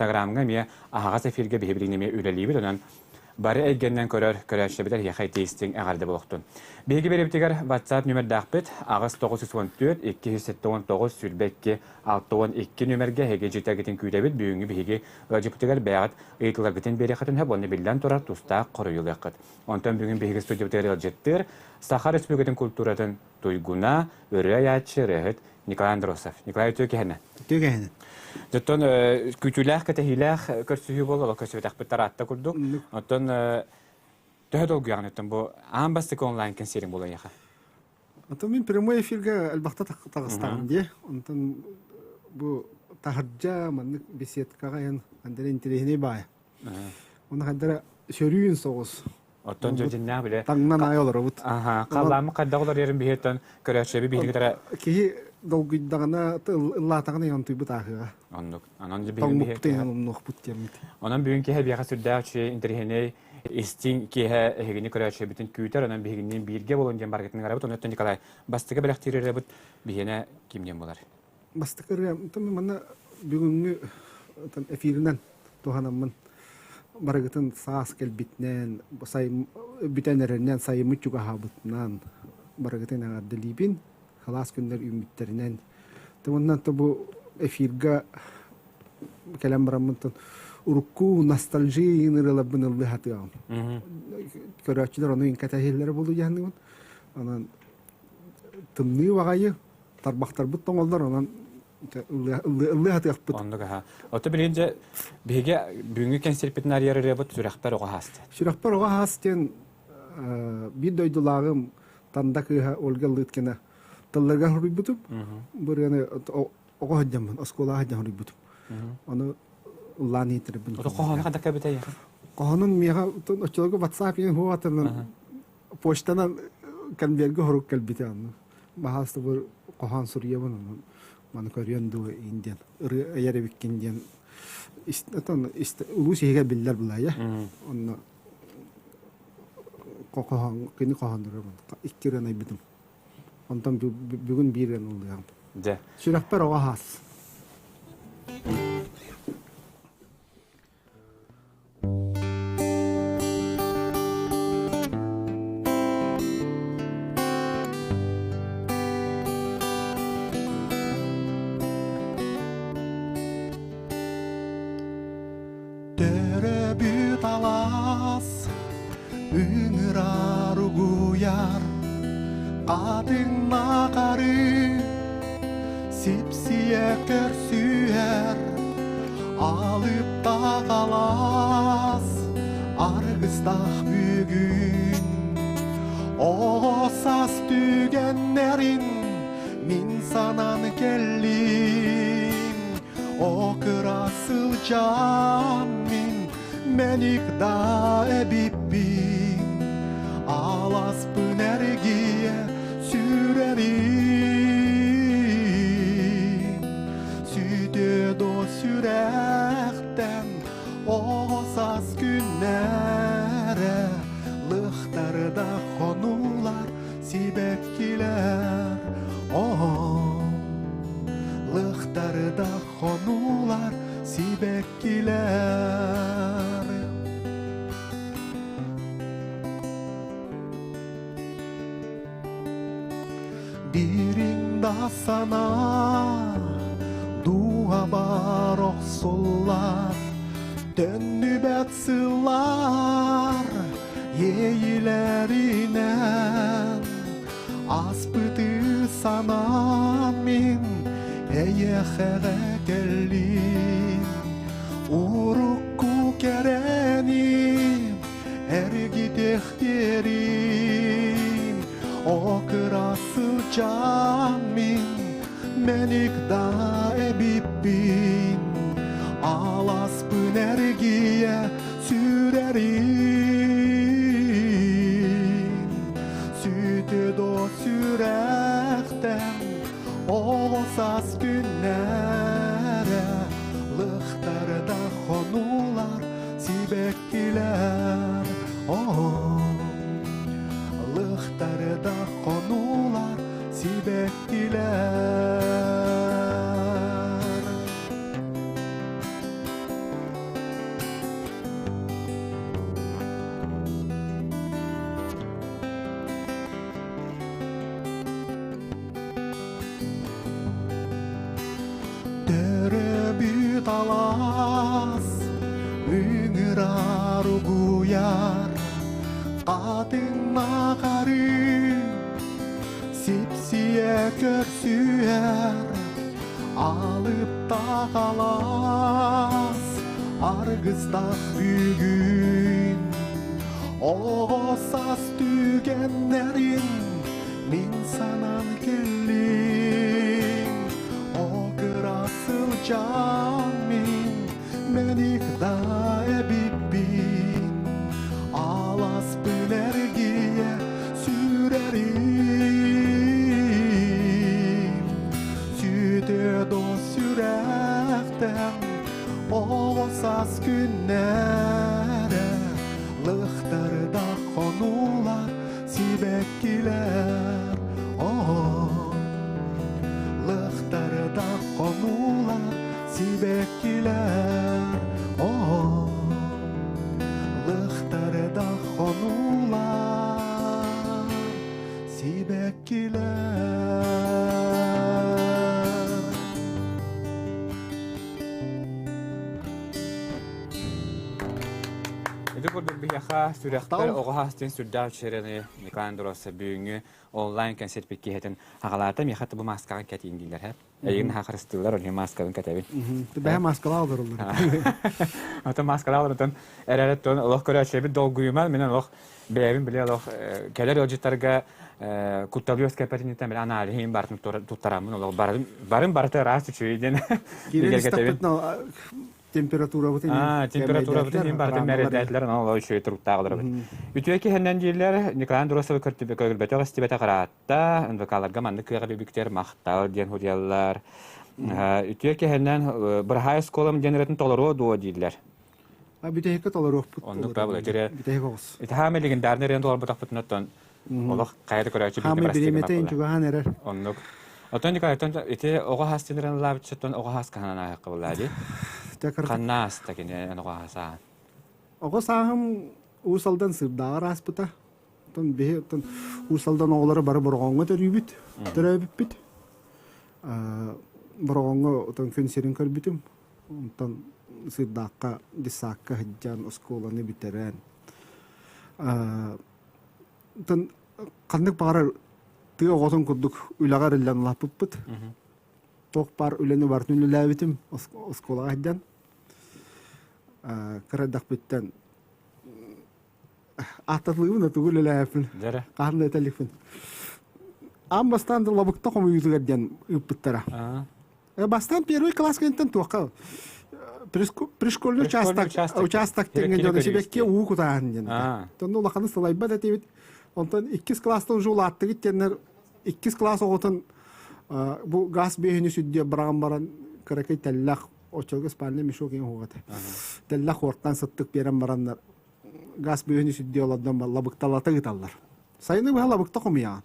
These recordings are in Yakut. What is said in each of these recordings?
Инстаграмҥа эмиэ аһаҕас эфиргэ биһи билигин эмиэ үлэлиибит. Онон бары эйгэннэн көрөр көрөөччүлэрбитигэр эһиэхэ итии-истиҥ эҕэрдэ буолуохтун. Биһиги биэрэбитигэр WhatsApp нүмердээхпит 8914 279 22 62 нүмергэ эһиги дьиэтэгитин күүтэбит. Бүгүҥҥү биһиги ыалдьыппытыгар бэйэҕит ыйытыыларгытын биэриэххитин сөп уонна биллэн турар тустаах хоруйулуоххут. Онтон бүгүн биһиги студиябытыгар ыалдьыттыыр Саха Республикатын культуратын туйгуна, ырыа айааччы, ырыаһыт Николай Андросов. Николай үтүө киһини. Үтүө киһини. Оттон күүтүүлээх, кэтэһиилээх көрсүһүү буолла, көрсүбэтэхпит тараатта курдук. Оттон төһө долгуйаҕын оттон бу аан бастакы онлайн кэнсиэриҥ буолан яха? Оттон мин прямой эфиргэ элбэхтэ таҕыстаҕым дии. Онтон бу таһырдьа маннык беседкаҕа эн хандар интэриэһинэй баай. Оны хандара сөрүүн соҕус. Оттон дьэ биле таҥнан аай олоробут. Аха, халлаамы хайдах олорорун биһиэттэн көрөөччү биһиги кытары киһи долгуйдаҕына ыллаатаҕына янтуйбут ааһыаҕа. Оннук. Онон дьэ биһиги умнуохпут диэммит. Онон бүгүн киһи биэхэ сүрдээх үчүгэй интэриэһинэй истиҥ киэһэ эһигини көрөөччүбүтүн күүтэр, онон биһигинниин бииргэ буолун диэн баргытын ыҥырабыт. Онон Николай, бастакы бэлэхтиир ырыабыт биһиэнэ ким диэн буолар? Бастакы ырыа, манна бүгүҥҥү эфиринэн туһанаммын барыгытын саас кэлбитинэн, бүтэн эрэринэн, сайыммыт чугаһаабытынан барыгытын эҕэрдэлиибин. Халаас күннэр үүммүттэринэн. Уонна бу эфирга кэлэн бараммын урукку ностальжия ырыаларбын ыллыы сатыаҕым. Көрөөччүлэр ону кэтэһиилэрэ буолуо диэхиннибин. Онон тымныы баҕайы тарбахтарбыт тоҥоллор онон ыллыы сатыахпыт. Оннук аха. Ото билигин дьэ биһиги бүгүҥҥү кэнсиэрпитин арыйар ырыабыт Сүрэхпэр оҕо хаас диэн. Сүрэхпэр оҕо хаас диэн биир дойдулааҕым Танда кыыһа Ольга Лыткина тылларыгар суруйбутум. Бу ырыаны оҕо сылдьаммын, оскуолаҕа сылдьан суруйбутум. Ону ыллаан иһиттэрбин. Ото хоһоону ханна кэбитэй? Хоһоонун миэхэ оччолорго WhatsApp иһин хуатынан почтанан конвергэ хорук кэлбитэ онно. Баһаалыста бу хоһоон суруйабын онон маны көрүөн дуо иин диэн ырыа айар эбиккин диэн улуус иһигэр биллэр былаайа. Онно хоһоон кини хоһоонноро икки ырыаны айбытым. Онтон бүгүн биир ырыаны ыллыаҕым. Дьэ. Сүрэхпэр оҕо хаас. Төрөбүт алаас ыҥырар угуйар Атыҥнахары сипсийэ көрсүһэр Алыптаах алаас аргыстаах бүгүн Оҕо саас түгэннэрин мин санаан кэллим О кыра сылдьан мин мэник да эбиппин Аласпын эргийэ сүрэрим Сүтүө до сүрэхтэн оҕо саас күннэрэ Лыхтарда хонулар сибэккилэр Оо, лыхтарда хонулар сибэккилэр Дириҥ да санаа дууһабар охсуллар Төннүбэт сыллар иэйиилэринэн Ааспыты санаан мин эйиэхэҕэ кэллим Урукку кэрэни эргитиэхтиэрим О кыра сылдьан мин мэник да эбиппин Аласпын эргийэ сүрэрим Сүтү до сүрэхтэн оҕо саас күннэрэ Лыхтарда хонулар сибэккилэр Лыхтарда хонулар сибэккилэр. алаас Ыҥырар угуйар Хатыҥнаахары Сипсийэ көрсүһэр Алыптаах алаас Аргыстаах бүгүн Оҕо саас түгэннэрин Мин санаан кэллим О кыра сылдьан мин Мэник да эбиппин Аласпын эргийэ сүүрэрим Сүтэ до сүрэхтэн Оҕо саас күннэрэ Лыхтарда хонуулар сибэккилэр Оо Лыхтарда хонуулар сибэккилэр Оо Лыхтарда хонуулар сибэккилэр Ити курдук биһиэхэ сүрэхтэр оҕо хаастыын сүрдээх үчүгэйи Николай Андросов бүгүҥҥү онлайн концерт киһитин аҕалаата миэхэ бу мааскаҕын кэтиин дииллэр һэ. Эйигин наһаа харыстыыллар, ол иһин мааскабын кэтэбин. Бэһэ мааскалаах олороллор. Ото мааскалаах олорон эрэреттон олох көрөөччүбүт долгуйуман мен олох бэйэбин биле олох кэлэр ыалдьыттарга кутталы үөскэппэтиниттэн били аналиһин бартын туттараммын олох барын барын барыта ыраас үчүгэй диэн бигэргэтэбин. Температурабытын температурабытын иһин барытын мээрэйдээтилэр, онон олох үчүгэй туруктаах олоробут. Үтүө киһинэн дииллэр, Николай Андросовы көрбөтөх истибэтэх ыраатта, НВК-ларга маннык кыаҕы биэрбиттэр махтал диэн суруйаллар. Үтүө киһинэн быраһаай оскуолам диэн ырытын толоруо дуо дииллэр. Бүтэһиккэ толоруохпут. Оннук да була тире. Бүтэһик оҕус. Ити хаама легендарный ырыаны толорботохпутун оттон олох хайа да көрөөччү Хаамай бириэмэтэ чугаһаан эрэр. Оннук. Оттон Николай, ити оҕо хаас тинэрэн лаабыччаттан оҕо хаас хаһан ааһыкка буллаа дии. Ханна ааста кини эн оҕо хаас Оҕо сааһым Уус Алдан сыырдааҕар ааспыта. Оттон биһи оттон Уус Алдан оҕолоро бары Бороҕоҥҥо төрүүбүт, төрөөбүппүт. Бороҕоҥҥо отон күн сирин көрбүтүм. Онтон Сыырдаахха детсадка сылдьан оскуоланы бүтэрэн Оттон ханнык баҕарар тыа оҕотун курдук үлэҕэ эриллэн улааппыппыт. Туох баар үлэни барытын үлэлээбитим оскуолаҕа сылдьан. Кыра эрдэхпиттэн ааттатылыыбын да тугу үлэлээбиппин хаһан да этэ иликпин. Аан бастаан да лабыкта хомуйуутугар диэн ыыппыттара. Бастаан первый класс кэнниттэн туохха пришкольный участок участок тэҥҥэ дьоно сибэкки уу кутааһын диэн. Онно улаханы сылайбат этибит. Онтон иккис класстан уже улааттыгыт диэннэр иккис класс оҕотун бу газ биэһини сүддүө быраҕан баран кыракый тэллэх оччолго спальный мешок иҥ уһугата. Тэллэх уортан сыттык биэрэн бараннар газ биэһини сүддүө олордон лабыкталата ыыталлар. Сайыны быһа лабыкта хомуйаҕын.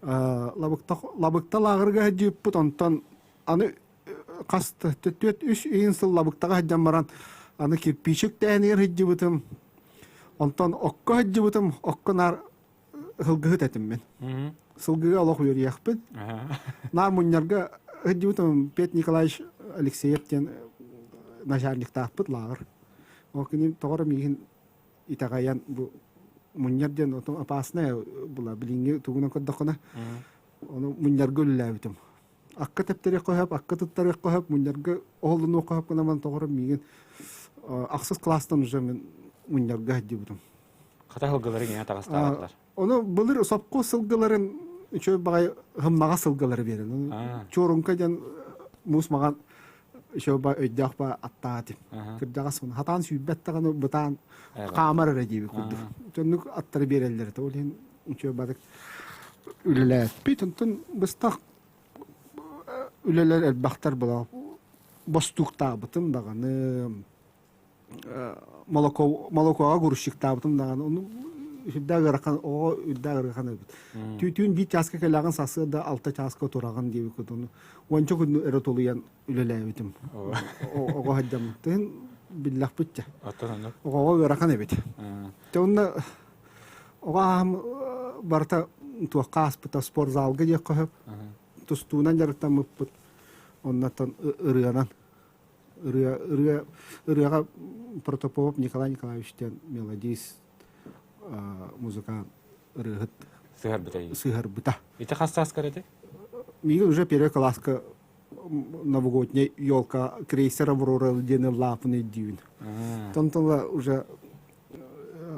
Лабыкта лабыкта лааҕырга сылдьыыппыт, онтон аны хас түөрт үс ыйын сыл лабыктаҕа сылдьан баран аны кирпиичик тээнигэр сылдьыбытым. Онтон окко сылдьыбытым, окко наар сылгыһыт этим мин. Сылгыга олох үөрүйэхпин. Наар мунньарга сылдьыбытым Петр Николаевич Алексеев диэн начальниктаахпыт лааҕыр. Ол кини тоҕо эрэ миигин итэҕэйэн бу мунньар диэн отон опасная была билиҥҥи тугунан көрдөххүнэ ону мунньарга үлэлээбитим акка тэптэриэххэ сөп акка туттарыахха сөп мунньарга оһоллонуохха сөп гынан тоҕоро миигин ахсыс класстан уже мин мунньарга сылдьыбытым хата сылгылары иҥэ таҕыстаабаттар ону былыр сопхуос сылгыларын үчүгэй баҕайы һымнаҕас сылгылары биэрэн чуорунка диэн муус маҕан еще ба өйдөөх ба аттаатым. Кырдьаҕас хатаан сүүрбэт даҕаны бытаан хаамар эрэ диэбит курдук. Дьоннук аттары биэрэллэр этэ. Ол иһин үчүгэй бадык үлэлээппит. Онтон быстах үлэлэр элбэхтэр була бостууктаабытым даҕаны молоко молокоҕа грузчиктаабытым даҕаны ону үрдээх ыарахан оҕо үрдээх ыарахан эбит түүн биир чааска кэлэҕин сарсыарда алта чааска тураҕын диэбиккит ону уонча күн эрэ тулуйан үлэлээбитим оҕо сылдьаммын тыһын биллэхпит дьэ оҕоҕо ыарахан эбит дьэ онно оҕо ааһым барыта туохха ааспыта спортзалга диэххэ сөп тустуунан дьарыктаммыппыт оннотон ырыанан. Ырыа ырыа ырыаҕа Протопопов Николай Николаевич диэн мелодист, музыкант, ырыаһыт Сыһарбыта. Сыһарбыта. Ити хас сааскар этэй? Миигин уже первый класска новогодняя елка крейсер Аврора диэн ыллаапын өйдүүбүн. Тонтон уже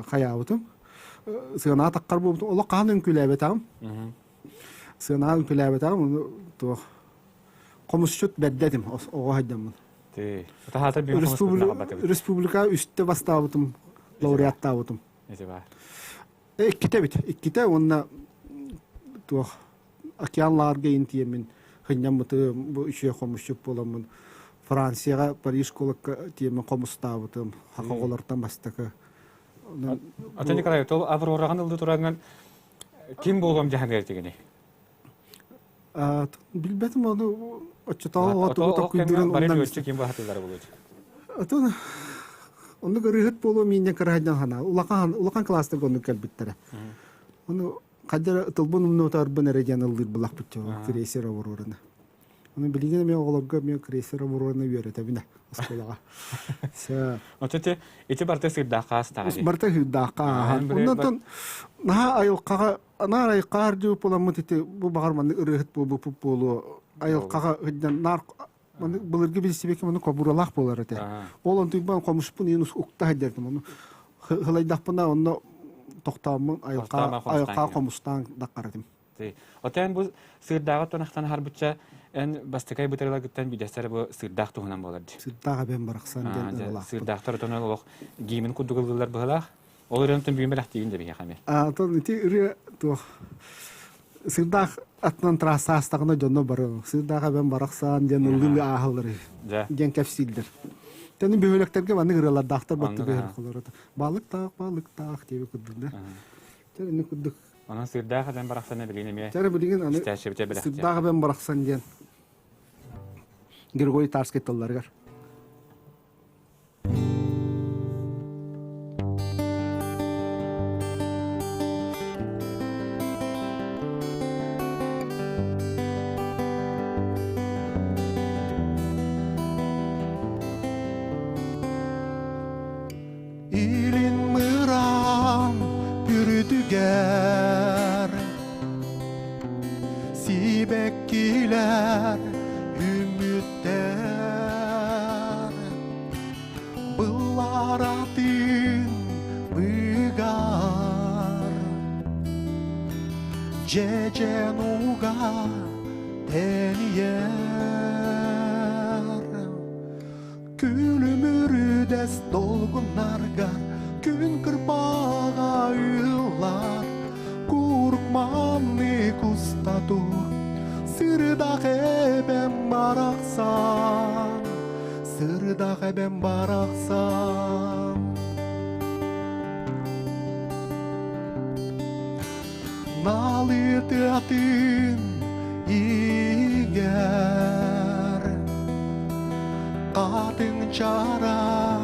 хайаабытым. Сыанаҕа таххар буолбутум. Олох хаһан үҥкүүлээбэтэҕим. Сыанаҕа үҥкүүлээбэтэҕим. Ону туох хомусчут бэрдэ этим оҕо сылдьаммын. Республика үстэ бастаабытым, лауреаттаабытым. Иккитэ эбит. Иккитэ уонна туох океан лаарга тиэммин хынньаммытым, бу үчүгэй хомусчут буоламмын Францияҕа Париж куоракка тиэммин хомустаабытым, саха оҕолортон бастакы. Ата Николай, ол Аврораҕын ылды тураҥҥын ким буолуом дьаһаныар тигини? Билбэтим ону оччотооҕу тугу толкуйдуурун бары үөрчү ким баһатылара буолуо. Отон оннук ырыыһыт буолуо миинньэ кыраһайдан хана улахан улахан класстарга оннук кэлбиттэрэ. Ону хаддара тылбын умнуутарбын эрэ диэн ыллыыр булахпыт крейсер Аврораны. Ону билигин эмиэ оҕолорго эмиэ крейсер Аврораны үөрэтэбин оскуолаҕа. Оту ити ити барыта сыырдаахха аастаҕа дии. Барыта сыырдаахха ааһан. Оннотон наһаа айылҕаҕа наар айылҕаҕа ардьыбыт буоламмыт ити бу баҕар маннык ырыаһыт буолбуппут буолуо айылҕаҕа сылдьан наар маннык былыргы билсибэккэ маннык кобуралаах буолар этэ. Ол онтуйбан хомуспун иин укта сылдьардым ону хылайдахпына онно тохтооммун айылҕа айылҕа хомустаан даккаратым. Отон бу сыырдааҕы тонахтан харбычча эн бастакы бытырылагыттан бидесер бу сыырдаах туһунан буолар дии. Сыырдаах эбэм барахсан диэн ыралаахпын. Сыырдаахтар отон олох гиимин курдук ыллылар быһылаах. Ол ырыантан бүгүн бэлэхтиигин да биһиэхэ эмиэ. Отон ити ырыа туох сыырдаах атынан трасса аастаҕына дьонно бары сыырдаах эбэм барахсан диэн ыллыы ааһаллар диэн кэпсииллэр. Тэнин бөһүөлэктэргэ маннык ырыалардаахтар батты бөһүөлэк балыктаах балыктаах диэби курдук да. Тэнин курдук. Онон сыырдаах эбэм барахсан билигин эмиэ Тәрэ билигин аны сыырдаах эбэм барахсан диэн Григорий Тарский тылларыгар. Илин мыраан үрдүгэр сибэккилэр үмүттэр Быларатын быгар Дьэдьэн уга тэнийэр Күлүмүрүдэс долгуннарга күн кырпаҕа ыллар Курукманны кустатур Сырдах эбэм барахсан Сырдах эбэм барахсан Налытыатын иҥэр Хатыҥ чараҥ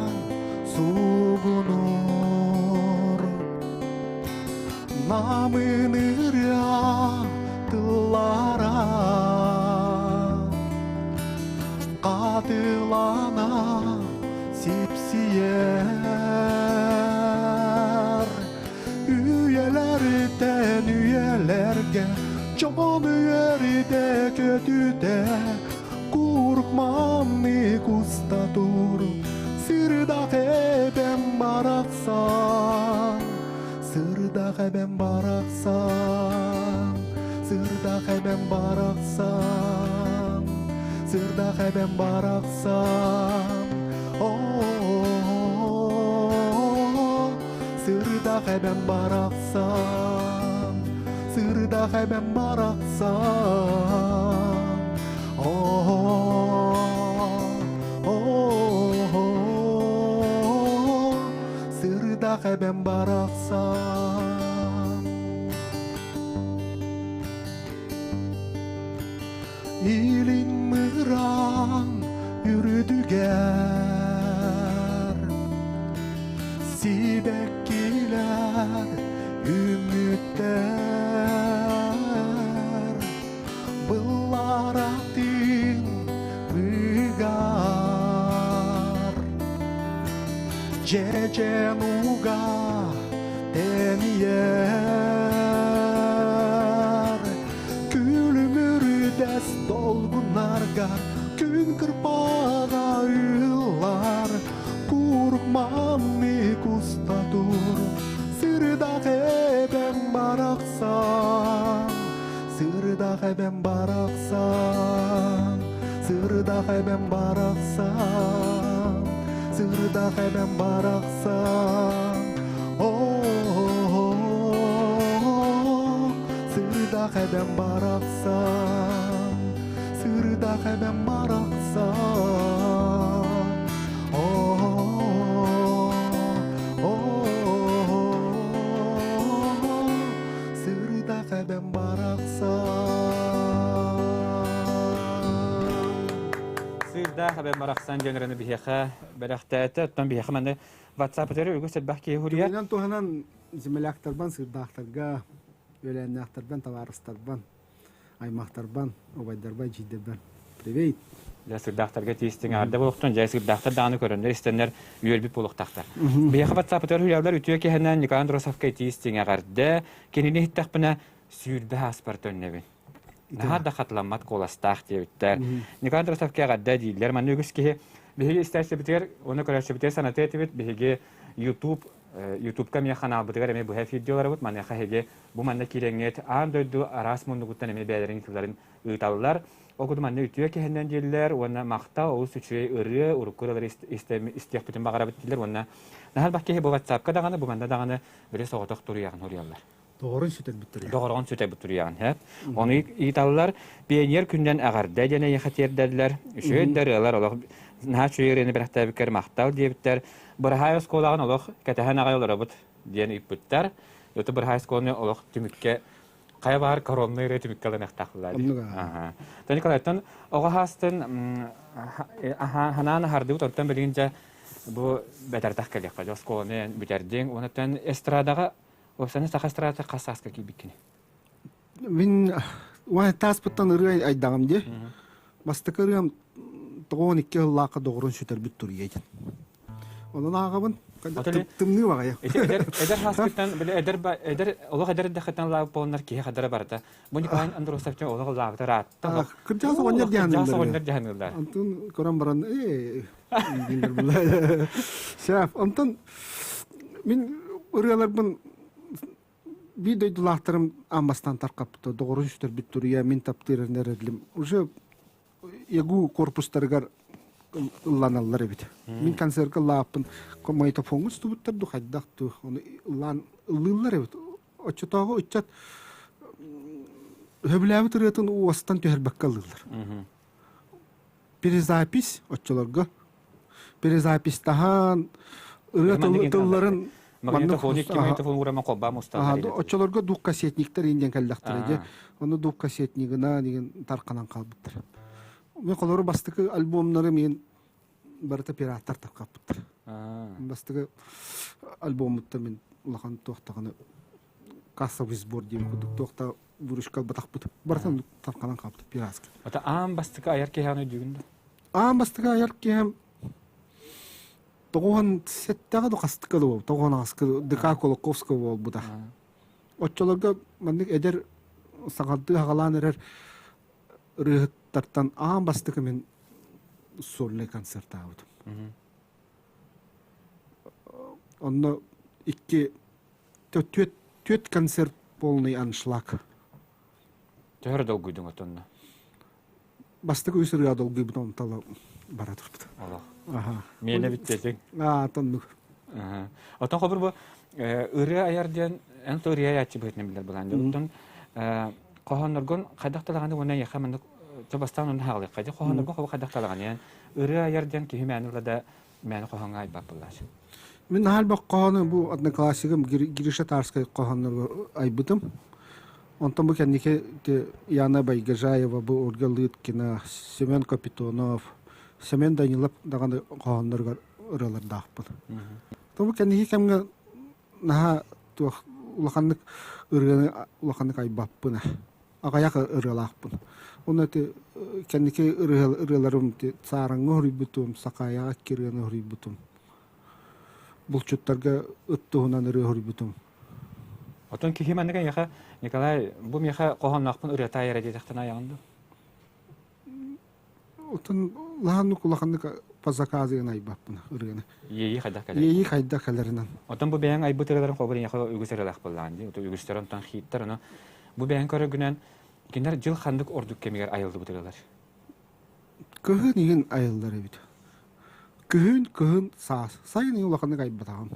сугунур Намын ырыа тыллара Хатылана сипсийэр Үйэлэртэн үйэлэргэ дьон үөрдэ көтүтэ Куркманнык уста тур сырдах эбэм барахсан Сырдах эбэм барахсан Сырдах эбэм барахсан Сырдах эбэм барахсан О-о-о Сырдах эбэм барахсан Сырдах эбэм барахсан О-о-о Сырдах эбэм барахсан Илин мыраан үрдүгэр Сибэккилэр үмүттэр Былларатын быгар. Дьэдьэн ууга тэнийэр Күлүмүрдэс долгуннарга күн кырпаҕа ыллар Куруук маннык уста тур Сырдах эбэм барахсан Сырдах эбэм барахсан Сырдах эбэм барахсан Сырдах эбэм барахсан О-о-о Сырдах эбэм барахсан Сырдах эбэм барахсан О-о-о Сырдах эбэм барахсан. Сыырдаах эбэм барахсан диэн ырыаны биһиэхэ бэлэхтээтэ. Оттон биһиэхэ маны WhatsApp-ытары үгүс элбэх киһи суруйар. Түгэнинэн туһанан земляктарбан, сыырдаахтарга, үөлээннээхтэрбэн, табаарыстарбан, аймахтарбан, убайдарбан, эдьиийдэрбэн привет! Дьэ сырдаахтарга тиистиҥ аҕарда буолуохтун, дьэ сырдаахтар даҕаны көрөннөр истэннэр үөрбүт буолуохтаахтар. Биһиэхэ WhatsApp-ытыгар хүлээллэр үтүө киһинэн Николай Андросовка тиистиҥ эҕэрдэ. Кинини иһиттэхпинэ 20 ааспар төннөбүн. Наһаа да хатыламмат куоластаах диэбиттэр. Николай Андросовка эҕэрдэ дииллэр. Манна үгүс киһи биһиги истээччибитигэр уонна көрөөччүбүтүгэр санатыа этибит. Биһиги YouTube Ютубка эмиэ ханаалбытыгар эмиэ быһа эфирдии олоробут. Маныаха эһиги бу манна киирэҥҥит аан дойду араас муннугуттан эмиэ бэйэлэрин тылларын ыыталлар. Ол курдук манна үтүө киһинэн дииллэр уонна махтал олус үчүгэй ырыа урукку ырыалары истиэхпитин баҕарабыт дииллэр уонна наһаа элбэх киһи бу WhatsApp-ка даҕаны бу манна даҕаны били соҕотох туруйаҕын суруйаллар. Доҕорун сүтэрбит туруйаҕын. Доҕорун сүтэрбит туруйаҕын һэ. Ону ыыталлар пионер күнүнэн эҕэрдэ диэн эйиэхэ тиэрдэллэр. Үчүгэй да ырыалар олох наһаа үчүгэй ырыаны бэлэхтээбиккэр махтал диэбиттэр. Быраһаай оскуолаҕын олох кэтэһэн аҕай олоробут диэн ыйыппыттар. Өтө быраһаай оскуоланы олох түмүккэ хайа баар коронный ырыа түмүккэ ылыныахтаахлар. Оннук Та Николайтан оҕо хаастын ханаан аһардыбыт оттон билигин дьэ бу бэтэртэх кэлиэххэ дьэ оскуоланы бүтэрдиҥ уонна эстрадаҕа уопсайынан саха эстрадата хас сааска киирбиккиний? Мин уон тааспыттан ырыа айдаҕым дии. Бастакы ырыам 92 сыллаахха доҕорун сүтэрбит туруйа диэн. Онон ааҕабын. Тымныы баҕайы. Эдэр хааскыттан били эдэр эдэр олох эдэр эрдэххиттэн лаабыт буоланнар киһи хадара барыта. Бу Николай Андросович олох лаабыта ыраатта. Кырдьаҕас оҕонньор Кырдьаҕас оҕонньор дьаһаныыллар. Онтон көрөн баран ээ дииллэр булла. Шеф, онтон мин ырыаларбын биир дойдулаахтарым аан бастаан тарҕаппыта, доҕорун сүтэрбит туруйа, мин таптыыр эрэлим. Уже ЯГУ корпустарыгар ылланаллар эбит. Мин концертка ыллааппын магнитофоҥҥа устубуттар ду хайдах ду ону ыллаан ыллыыллар эбит. Оччотооҕу ыччат сөбүлээбит ырыатын уостан түһэрбэккэ ыллыыллар. Перезапись оччолорго перезаписьтаһан ырыа тылларын Магнитофон икки магнитофон уурама холбаам усталлар. Оччолорго двухкассетниктар индиэн кэллэхтэрэ дьэ. Ону двухкассетнигына деген тарканан хаалбыттар. Мен холору бастакы альбомнары мен барыта пираттар таркаппыттар. Бастакы альбоммуттан мен улахан туохтаҕына кассовый сбор диэн курдук туохта выручка албатахпыт. Барытын тарканан хаалбыт пиратский. Ата аан бастакы айар киһиэхэ өйдүүгүн да? Аан бастакы айар киһим тоҕуһан сэттэҕэ да хастыка да буолбут, тоҕуһан аҕыска ДК Кулаковского буолбута. Оччолорго маннык эдэр саҥардыы аҕалаан эрэр ырыаһыттартан аан бастакы мин сольнай концертаабытым. Онно икки түөрт түөрт концерт полный аншлаг. Төһө долгуйдуҥ отонно? Бастакы үс ырыа долгуйбут онтала бара турбут. Олох. Миэнэ бүттэтиҥ. Аа, тоннук. Отон хобур бу ырыа айар диэн эн то ырыа айааччы быһыытынан билэр былаан. Оттон хоһоонноргун хайдах талаҕаны уонна эйиэхэ маннык бастаан онно хаалыахха дии хоһоонноргун хобу хайдах талаҕаны ырыа айар диэн киһи мээнэ ыла да мээнэ хоһооҥҥо айбат буоллаачы. Мин наһаа элбэх хоһоону бу одноклассигым Гриша Тарскай хоһооннорго айбытым. Онтон бу кэнники Яна Байгожаева, бу Ольга Лыткина, Семен Капитонов, Семен Данилов даҕаны хоһоонноругар ырыалардаахпын. Бу кэнники кэмҥэ наһаа туох улаханнык ырыаны улаханнык айбаппын аҕыйах ырыалаахпын. Уонна ити кэнники ырыаларым ити Саараҥҥа хоруйбутум, Сахаяҕа икки ырыаны хоруйбутум. Булчуттарга ыт туһунан ырыа суруйбутум. Отон киһи маннык эйиэхэ, Николай, бу миэхэ хоһоонноохпун ырыата айара диэтэхтэн айаҕын дуу? Отон улаханнык улаханнык по заказыгын айбаппын ырыаны. Иэйии хайдах кэлэр? Иэйии хайдах кэлэринэн. Отон бу бэйэҥ айбыт ырыаларын холобур эйиэхэ үгүс ырыалаах буоллаҕын дии. Үгүстэр онтон хиттэр ону бу бэйэҥ көрөргүнэн кинилэр дьыл ханнык ордук кэмигэр айыллыбыт ырыалар? Кыһын иһин айыллар эбит. Күһүн, кыһын, саас. Сайын иһин улаханнык айбатаҕым.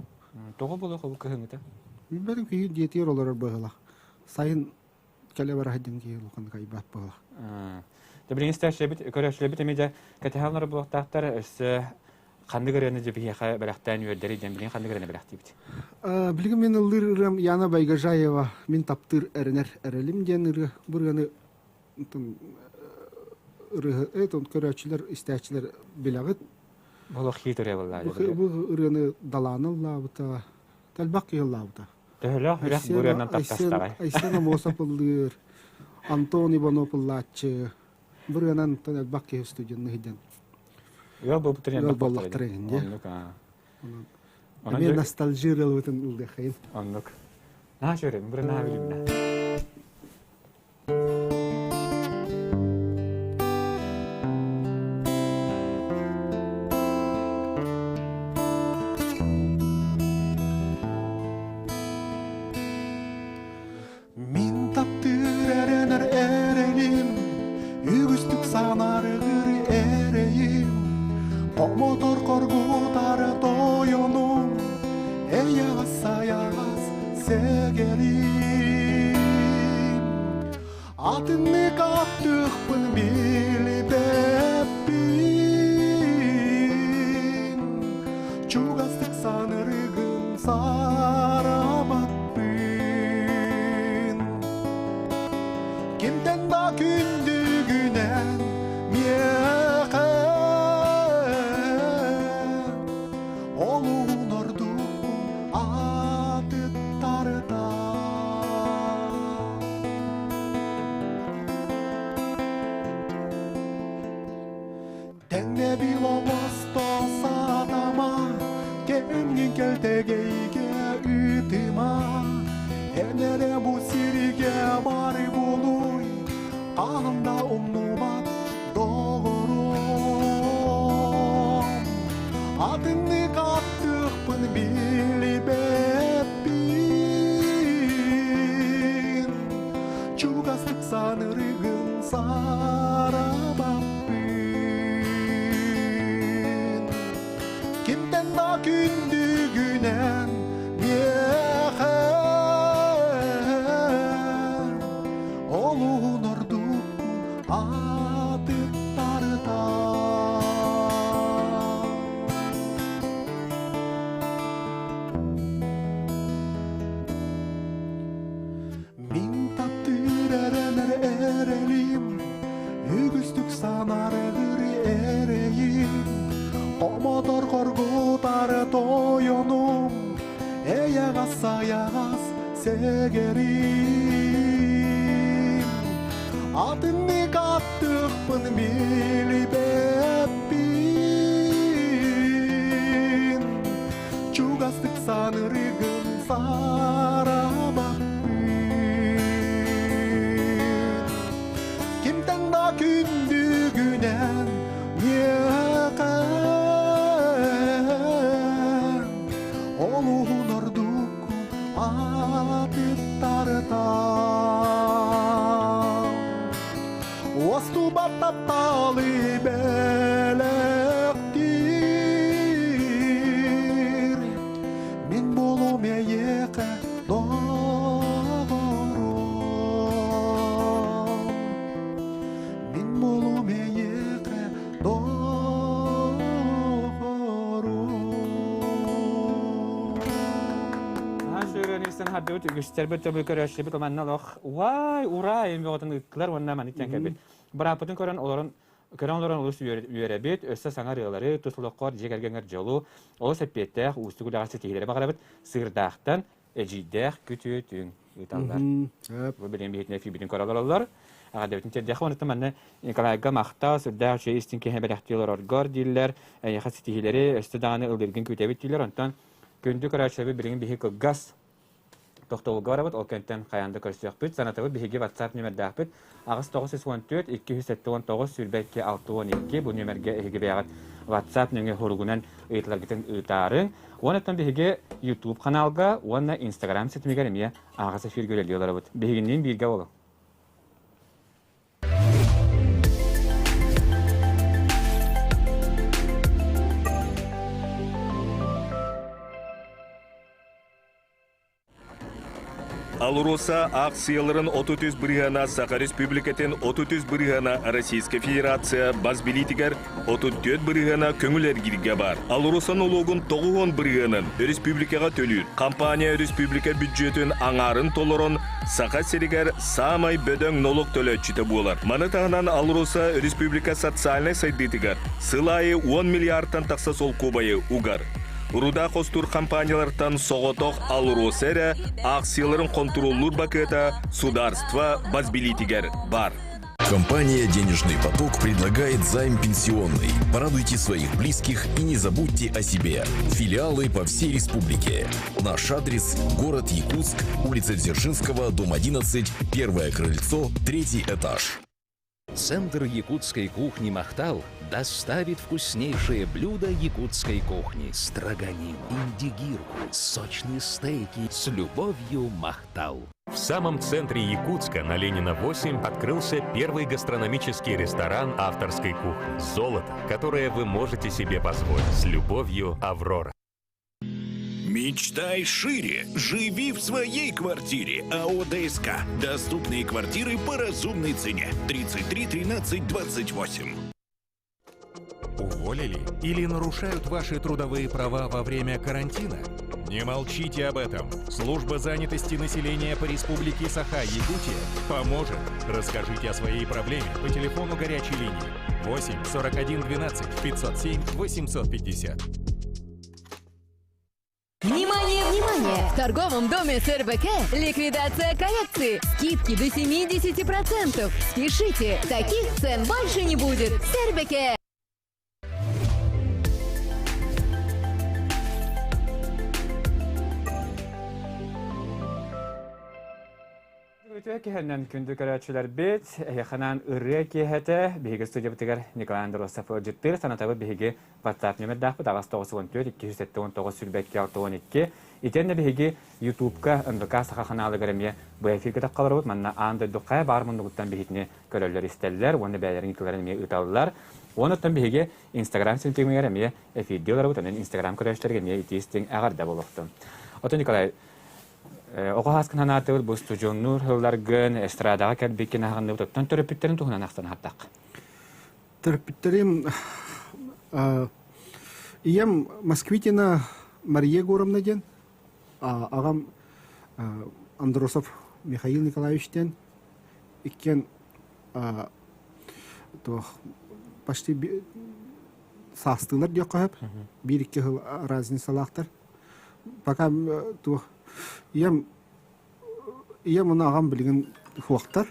Тоҕо буолуох ол кыһыҥҥыта? Билбэтим киһи дьиэтигэр олорор быһыылаах. Сайын кэлэ бара сылдьан киһи улаханнык айбат быһыылаах. Билигин истээччилэрбит, көрөөччүлэрбит эмиэ дьэ кэтэһэн олорор буолуохтаахтар. Өссө ханнык ырыаны дьэ биһиэхэ бэлэхтээн үөрдэри диэн билигин ханнык ырыаны бэлэхтиибит? Билигин мин ыллыыр ырыам Яна Байгожаева «Мин таптыыр эрэнэр эрэлим» диэн ырыа. Бу ырыаны ырыаһыт көрөөччүлэр, истээччилэр билэҕит. Олох хит ырыа буолла. Бу ырыаны Далаана ыллаабыта, элбэх киһи ыллаабыта. Төһөлөөх үрэх бу ырыанан таптастаҕай? Айсен Амосов ыллыыр, Антон Иванов ыллааччы. Бу ырыанан элбэх киһи студенны сылдьан. Ыал буолбуттар Ыал буоллахтар эҥин дии. Эмиэ ностальжи ырыалыбытын ыллыаххайын. Оннук. Наһаа үчүгэй, бу наһаа билимнэ. Мин таптыыр эрэнэр эрэлим, үгүстүк санарыгыр эрэйим, Хомотор хоргутар тойонум, эйэҕэс сайаҕас сэгэрим. Атыннык аттыахпын билбэппин, чугастык санырыгын сарабаппын. Кимтэн да күндүгүнэн миэхэ Олуһун ордукпун атыттарда. Тэҥнэбил оҥосто сатама, кэмҥин кэлтэгейгэ ыытыма. Эн эрэ бу сиргэ бары буолуй, хаһан да умнубат доҕорум. Атыннык аттыахпын билбэппин, чугастык санырыгын сарабаппын. Кимтэн да күндүгүнэн миэхэ олуһун ордукпун атыттарыта. Мин таптыыр эрэнэр эрэлим, үгүстүк санарыгыр эрэйим, Хомотор хоргутар тойонум, эйэҕэс сайаҕас сэгэрим. Атыннык аттыахпын билбэппин, чугастык санырыгын сарабаппын. Кимтэн да күндүгүнэн миэхэ олуһун ордуккун атыттарта. Уостубат тапталы бэлэхтиир, мин буолуом эйиэхэ доҕорум. Мин буолуом эйиэхэ доҕорум. Сүүрэн хардыбыт үгүстэрбит төбө көрөөччүбүт манна олох уай ура эмбэҕитин ыыттылар уонна маннык диэн кэлбит. Бырааппытын көрөн олорон көрөн олорон олус үөрэбит, өссө саҥа ырыалары, тус олоххор дьиэ кэргэҥҥэр дьолу, олус эппиэттээх, уустук үлэҕэ ситиһиилэри баҕарабыт. Сыырдаахтан эдьиийдээх күтүөтүҥ ыыталлар. Бу билигин биһитинэ эфирбитин көрө олороллор. Аҕадэбитин тиэрдиэххэ уонна манна Николайга махтал, сүрдээх үчүгэй истиҥ киһи бэлэхтии олороргор дииллэр. Эйиэхэ ситиһиилэри өссө даҕаны ыллыыргын күүтэбит дииллэр. Онтон Күндү көрөөччүлэрбит билигин биһи кылгас тохтобулга барабыт, ол кэнтэн хайаан да көрсүөхпүт. Санатабыт биһиги WhatsApp нүмердээхпит 8 914 279 22 62 бу нүмергэ эһиги бэйэҕит WhatsApp нөҥүө хоругунан ыйытыларгытын ыытаарыҥ. Уонна биһиги YouTube каналга уонна Instagram ситимигэр эмиэ аҕыс эфиргэ үлэлии олоробут. Биһигинниин бииргэ буолуҥ. АЛРОСА аахсыйаларын 33 бырыһыана Саха Республикатын 33 бырыһыана Российскай Федерация бас билиитигэр 34 бырыһыана көҥүл эргииргэ баар. АЛРОСА нолуогун 90 бырыһыанын республикаҕа төлүүр. Компания республика бүддьүөтүн аҥаарын толорон Саха сиригэр саамай бөдөҥ нолуок төлөөччүтэ буолар. Маны таһынан АЛРОСА республика социальнай сайдыытыгар сыл аайы 10 миллиардтан тахса солкуобайы угар. Руда хостуур компаниялартан соҕотох АЛРОСА эрэ аахсыйаларын хонтуруоллуур бакыата судаарство бас билиитигэр баар. Компания «Денежный поток» предлагает займ пенсионный. Порадуйте своих близких и не забудьте о себе. Филиалы по всей республике. Наш адрес – город Якутск, улица Дзержинского, дом 11, первое крыльцо, третий этаж. Центр якутской кухни «Махтал» доставит вкуснейшие блюда якутской кухни. Строганину, индигирку, сочные стейки. С любовью, «Махтал». В самом центре Якутска на Ленина 8 открылся первый гастрономический ресторан авторской кухни. Золото, которое вы можете себе позволить. С любовью, Аврора. Мечтай шире. Живи в своей квартире. АО ДСК. Доступные квартиры по разумной цене. 33 13 28. Уволили или нарушают ваши трудовые права во время карантина? Не молчите об этом. Служба занятости населения по Республике Саха-Якутия поможет. Расскажите о своей проблеме по телефону горячей линии 8 41 12 507 850. Внимание, внимание! В торговом доме СРБК ликвидация коллекции. Скидки до 70%. Спешите, таких цен больше не будет. СРБК! Үтүө киһинэн күндү көрөөччүлэрбит, эһиэхэнэн ырыа киэһэтэ биһиги студиябытыгар Николай Андросов ыалдьыттыыр. Санатабыт биһиги WhatsApp нөмердаахпыт 8 94 279 22 62. Итиэннэ биһиги Ютубка НВК Саха ханаалыгар эмиэ бу эфиргэ таххаларбыт. Манна аан дойду хайа баар муннугуттан биһитини көрөллөр истэллэр уонна бэйэлэрин ыытыыларын эмиэ ыыталлар. Уонуттан биһиги Инстаграм ситимигэр эмиэ эфирдии олоробут. Онон Инстаграм көрөөччүлэргэ эмиэ итии истиҥ эҕэрдэ буолуохтун. Отон Николай, Оҕо сааскын санаатыбыт бу устудьуоннуур сылларгын, эстрадаҕа кэлбиккин аһаҕынныбыт, оттон төрөппүттэрин туһунан ахсан аһаттахха. Төрөппүттэрим ийэм Москвитина Мария Егоровна диэн, аҕам Андросов Михаил Николаевич диэн, иккиэн туох почти саастыылар диэххэ сөп, биир-икки сыл разницалаахтар. Пока туох ийэм ийэм уонна аҕам билигин суохтар.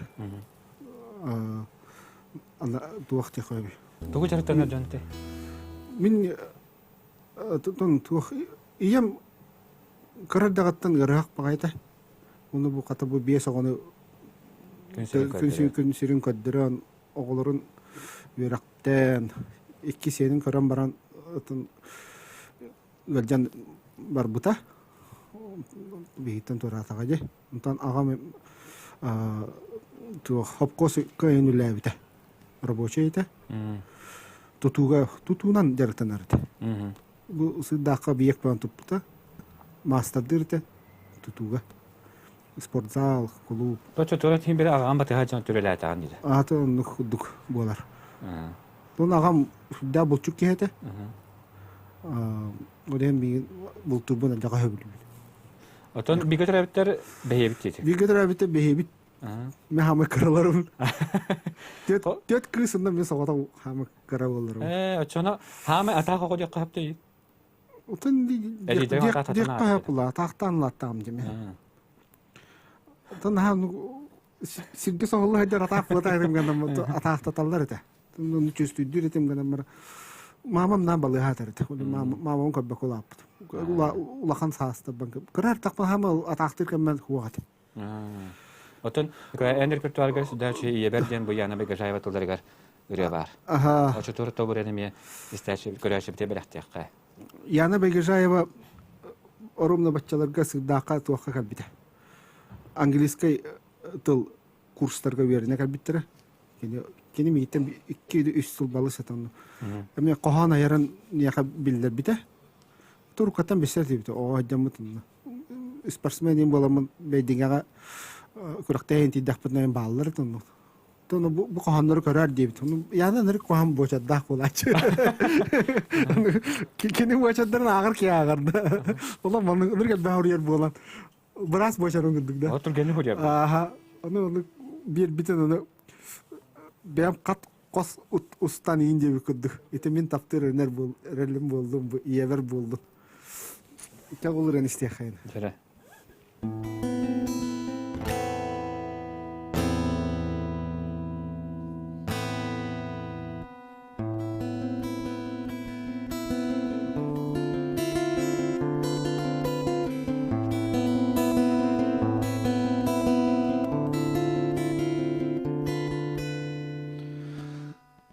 Туох диэххэ Тугу дьарыктанар дьон этэй? Мин туох ийэм кыра эрдэҕиттэн ыарыһах баҕайыта. Уну бу хата бу биэс оҕону күн сирин көрдөрөн оҕолорун үөрэхтээн икки сиэнин көрөн баран ыалдьан барбыта биһиттэн туораатаҕа дии онтон аҕам туох хопкуос кыайан үлэлээбитэ рабочай этэ тутууга тутуунан дьарыктанар этэ бу сыырдаахха объект баран туппута маастардыыр этэ тутууга спортзал кулууп Точно тура тиһин били аҕам батыһа дьон түрэлээтэҕин диде. Аата оннук курдук буолар. Тон аҕам сүрдээх булчут киһи этэ. Ол иһин миигин бултуурбун элбэҕи сөбүлүүбүн. Отон бигэ төрөөбүттэр бэһиэбит диэтик. Бигэ төрөөбүттэр бэһиэбит. Мен хаамай кыраларым. Түөрт кыыс онно мен соҕотох хаамай кыра буолларым. Ээ, оччоно хаамай атаах оҕо диэххэ сөптөй. Отон диэххэ сөп атаахтаан латтаам диме. Отон хаам сиргэ соһулла сылдьар атаах буолар этим гынан атаахтаталлар этэ. Ону чувствуйдуур этим гынан Мамам наан балыыһа этэ. Мамам көрбөккө улааппыт. Улахан саастарбан кыра эрдэхпинэ хаама атаахтыыр кэммэр суох этим. Оттон эн репертуаргар сүдээччи ийэбэр диэн бу Яна Байгажаева тылларыгар ырыа баар. Очотуор тобурен эмиэ истээччи көрөөччүбүтэ бэлэхтиэххэ. Яна Байгажаева орумна баччаларга сырдаахха туохха кэлбитэ. Английскай тыл курстарга үөрэнэ кэлбиттэрэ. Кини кини миигиттэн 2-3 сыл балыс этэ. Эмиэ хоһоон айарын миэхэ биллэрбитэ. Туруккаттан билсэр этибит. Оҕо сылдьаммыт спортсмен буоламмын бэйдиҥэҕэ күрэхтэһин тиийдэхпитинэ бааллар этэ оннук. Тону бу, бу хоһооннору көрөр диэбит. Яна нырык хоһоон буочардаах буолааччы. Кини буочардарын ааҕар киһи ааҕар да. Ола маннык ынырык элбэх уруйар буолан быраас буочарын курдук да. Ол түргэнник уруйар. Ааха, ону ону биэрбитин ону бэйэм хат хос устан иин диэбит курдук. Ити мин таптыыр эрэнэр буол эрэлим буоллум, бу ийэбэр буоллун. Ити ол ырыаны истиэххэйин. Дьэрэ.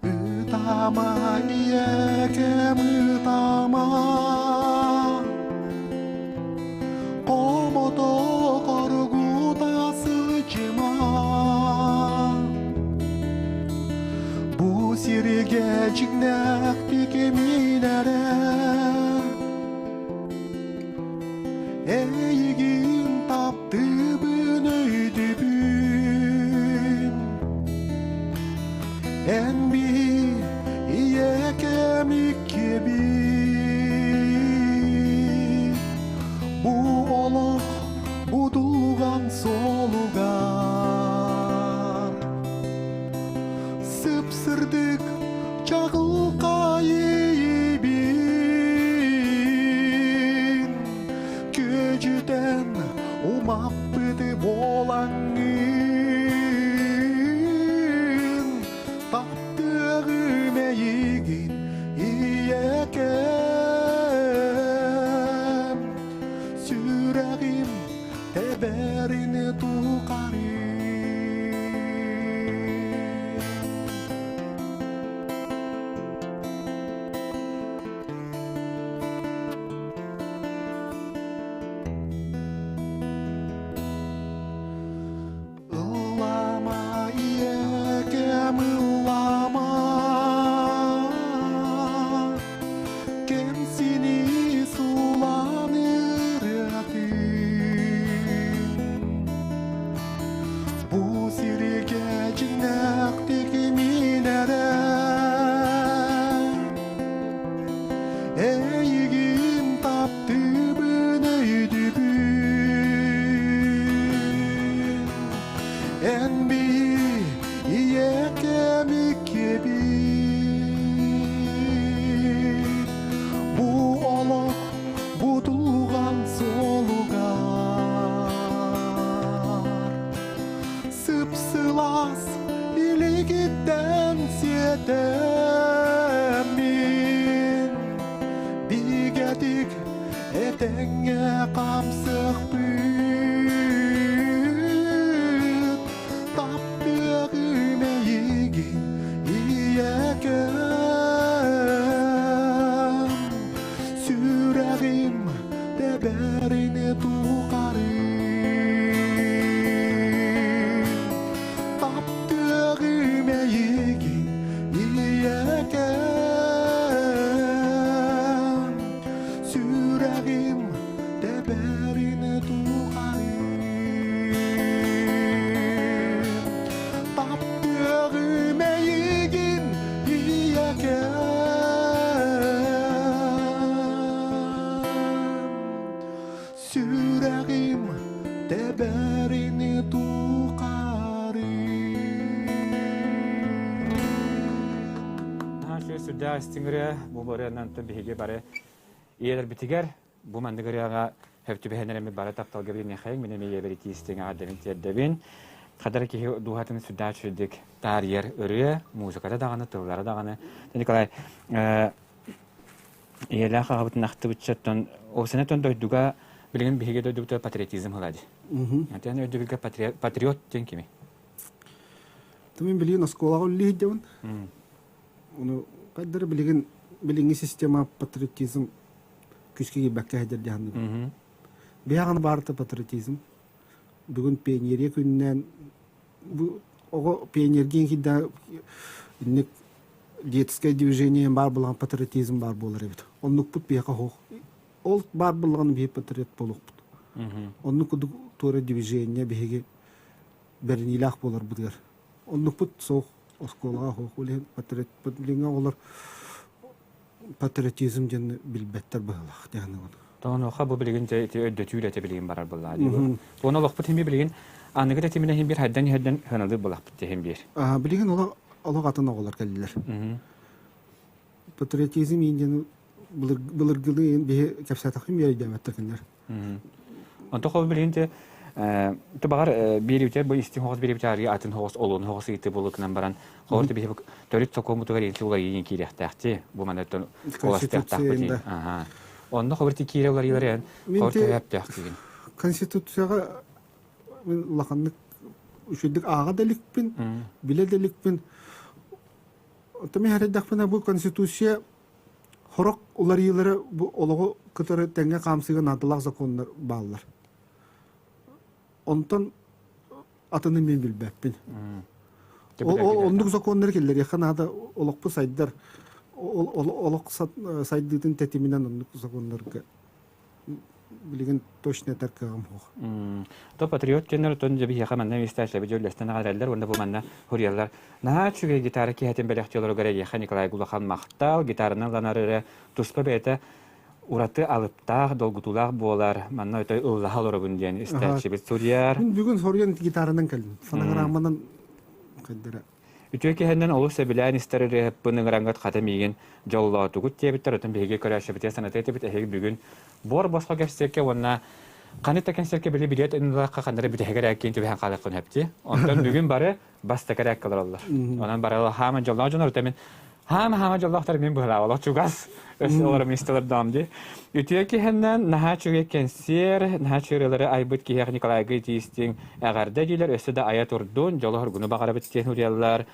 Ытаама, ийэкэм, ытаама, Хомото хоргута сылдьыма. Бу сиргэ дьиҥнээхтик мин эрэ Эйигин таптыыбын өйдүүбүн Эн биир ийэкэм иккибит Бу олох будулган суолугар Сып-сырдык чаҕылхай иэйиибин Күөдьүтэн умаппыты буолаҥҥын Таптыаҕым эйигин ийэкэм Сүрэҕим тэбэрин тухары. Ыллама, ийэкэм, ыллама, кэмсини сулан ырыатын. Бу сиргэ дьиҥнээхтик мин эрэ Эйигин таптыыбын өйдүүбүн Эн биһи ийэкэм иккибит Бу олох бутулган суолугар Сып-сылаас илигиттэн сиэтэммин Бигэтик этэҥҥэ хамсыахпыт Таптыаҕым эйигин ийэкэм Сүрэҕим тэбэрин тухары Таптыаҕым эйигин ийэкэм Сүрэҕим тэбэрин тухары Таптыаҕым эйигин ийэкэм Сүрэҕим тэбэрин тухары. Сүрдээх истиҥ ырыа бу ырыанан биһиги бары ийэлэрбитигэр бу маннык ырыаҕа хөп түбэһэн бары тапталга билиниэхэйиҥ мин эмиэ ийэбэр итии истиҥ эҕэрдэбин тиэрдэбин хадара киһи дууһатын сүрдээх үчүгэйдик таарыйар ырыа музыката даҕаны тыллара даҕаны Николай. Ийэлээх аҕабытын ахтыбыччаттан осенетон дойдуга билигин биһиги дойдубутугар патриотизм ылаа дии. Атын өйдөбүлгэ патриот диэн кими? Мин билигин оскуолаҕа үлэлии сылдьабын. Ону хайдары билигин билиҥҥи система патриотизм күүскэ киирбэккэ сылдьар дии саныыбын. Биһиэхэ баарта патриотизм. Бүгүн пионерия күнүнэн бу оҕо пионергийн киирдэ инник детское движение баар буолан патриотизм баар буолар эбит. Оннукпут биһиэхэ суох. Ол баар буоллаҕына биһи патриот буолуохпут. Оннук курдук туора движение биһиги бэриниилээх буоларбытыгар. Оннукпут суох оскуолаҕа суох. Ол иһин патриот билиҥҥи оҕолор патриотизм диэн билбэттэр быһыылаах диэн Тоонуоха бу билигин дьэ ити өйдөтүү үлэтэ билигин барар буоллаҕа дии. Уонна олохпут иһин билигин аныгы тэтиминэ иһин биир хайдан иһэрдэн сыаналыыр буолахпыт иһин биир. Билигин олох олох атын оҕолор кэллилэр. Патриотизм иин былыргылыы биһи кэпсээтэххин биир өйдөөбөттөр кинилэр. Онто хол билигин те тубаҕар биир бу истиҥ хоҕус биир арыы атын хоҕус олуон хоҕус ыйыты булукунан баран хоҕор биһи төрүт сокуоммутугар инси уларыйыы киириэхтээхти бу манаттан куоластыахтаахпыт онно хобыр ти киирэ уларыйылар хобыр төһөптөөх дигин Конституцияҕа мин улаханнык үчүгдүк ааҕа да иликпин билэ да иликпин Оттон мин эрэйдэхпинэ бу Конституция сорох уларыйыылара бу олоҕу кытары тэҥҥэ хаамсыыга наадалаах законнар бааллар. Онтон атыны мин билбэппин. Ол оннук законнары киллэриэххэ наада олохпут сайдар олох сайдыытын тэтиминэн оннук законнарга билигин точно этэр кыаҕым суох. То патриот диэннэр отон дьэ биһиэхэ манна мистааччылар дьөллөстөн аҕараллар уонна бу манна хуруйаллар. Наһаа үчүгэй гитара киһитин бэлэхтиолоругар эйиэхэ Николай улахан махтал, гитаранан ыланар эрэ туспа бэйэтэ ураты алыптаах, долгутуулаах буолар. Манна өтө ыллаһа олоробун диэн истээччибит суруйар. Мин бүгүн соруйан гитаранан кэллим. Фонограмманан кэлдэрэ. Үтүө киһинэн олус сөбүлээн истэр ырыаһыппын ыҥыраҥҥыт хата миигин дьоллоотугут диэбиттэр, оттон биһиги көрөөччүбүтүгэр санатыа этибит, эһиги бүгүн буор босхо кэпсиэккэ уонна ханнык да кэнсиэркэ били билиэт ыллахха ханна эрэ бүтэһигэр эрээккин түбэһэн хаалыаххын сөп дии. Онтон бүгүн бары бастакы эрээккэ олороллор. Онон бары хаама дьоллоох дьон орто мин хаама-хаама дьоллоохтор мин быһылаабалах чугас өссө олором истэлэрдаам дии. Үтүө киһиннэн наһаа үчүгэй кэнсиэр, наһаа үчүгэй айбыт киһиэхэ Николайга итиистиҥ эҕэрдэ диилэр, өссө да айа турдун, дьолу-соргуну баҕарабыт диэн уруйаллар.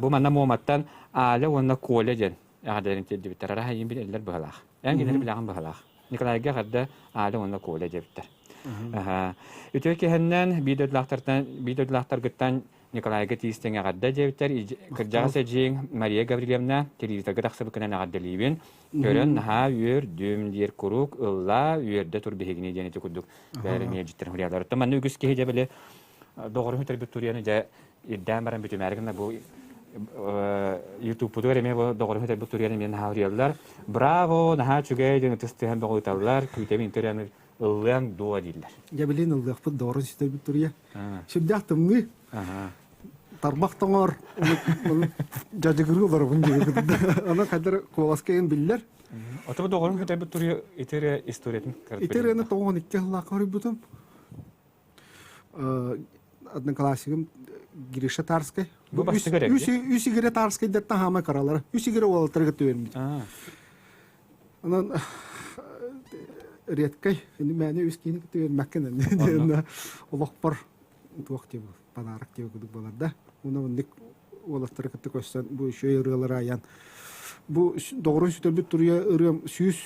Бу манна Муоматтан Аля уонна Коля диэн эҕэрдэлэрин тиэрдибиттэр. Араһа иин билэллэр быһалаах. Эн кинилэри билэҕин быһалаах. Николайга эҕэрдэ Аля уонна Коля диэбиттэр. Үтүө киһиннэн биир дойдулаахтартан биир дойдулаахтаргыттан Николайга тиистиҥ эҕэрдэ диэбиттэр. Кырдьаҕас эдьиийиҥ Мария Гаврильевна телевизорга тахсыбыккынан эҕэрдэлиибин. Көрөн наһаа үөрдүм диир куруук ыллаа үөрдэ тур биһигини диэн ити курдук бэйэлэрин миэдьиттэрин хуруйаллар. Оттон манна үгүс киһи дьэ били доҕорун сүтэрбит туруйаны дьэ ирдээн баран бүтүмээри гына бу ютубпутугар эмиэ бу доҕорун сүтэрбит туруйаны эмиэ наһаа уруйаллар. Браво, наһаа үчүгэй диэн ытыс тыаһын бөҕүталлар, күүтэбин интерианы ыллыаҥ дуо дииллэр. Дьэ билин ыллыахпыт доҕорун сүтэрбит туруйа. Сүрдээх тымныы. Тарбах тоҥор, дьадьыгырыы олоробун диэбит. Аны хайдар куоласка эн биллэр. Ото доҕорун сүтэрбит туруйа итире историятын Итирены 92 сыллаахха хоруйбутум. Одноклассигым Гриша Тарскай. Бу бастакы Үс игире Тарскайдартан хаама каралара. Үс игире уолаттарга түбэрмит. Онон редкай, мээнэ үс киһини кытта үөрмэккин олохпор туох диэ подарок диэ курдук буолар да. Уонна оннук уолаттары кытта көрсөн бу үчүгэй ырыалары айан бу доҕорун сүтэрбит туруйа ырыам сүүс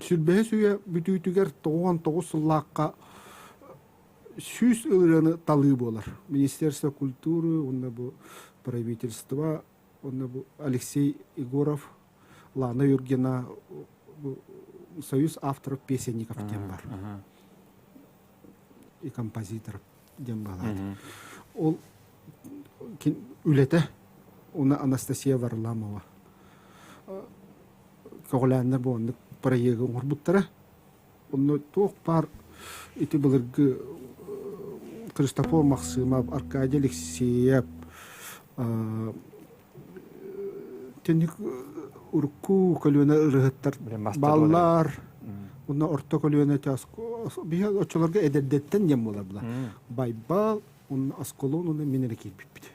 сүрбэһис үйэ бүтүүтүгэр 99 сыллаахха 100 ырыаны талыы буолар. Министерство культуры уонна бу правительство уонна бу Алексей Егоров, Лана Юргина бу Союз авторов песенников диэн бар. И композиторов диэн баалаат. Ол үлэтэ уна Анастасия Варламова көҕүлээннэр бу оннук проегы оҥорбуттара. Онно туох баар ити былыргы Христофор Махсымов, Аркадий Алексеев, тинник урукку көлүөнэ ырыһыттар бааллар. Уонна орто көлүөнэ биһи оччолорго эдэрдэттэн диэн буолар була. Байбал, уонна Осколон уонна мин эрэ киирбиппит.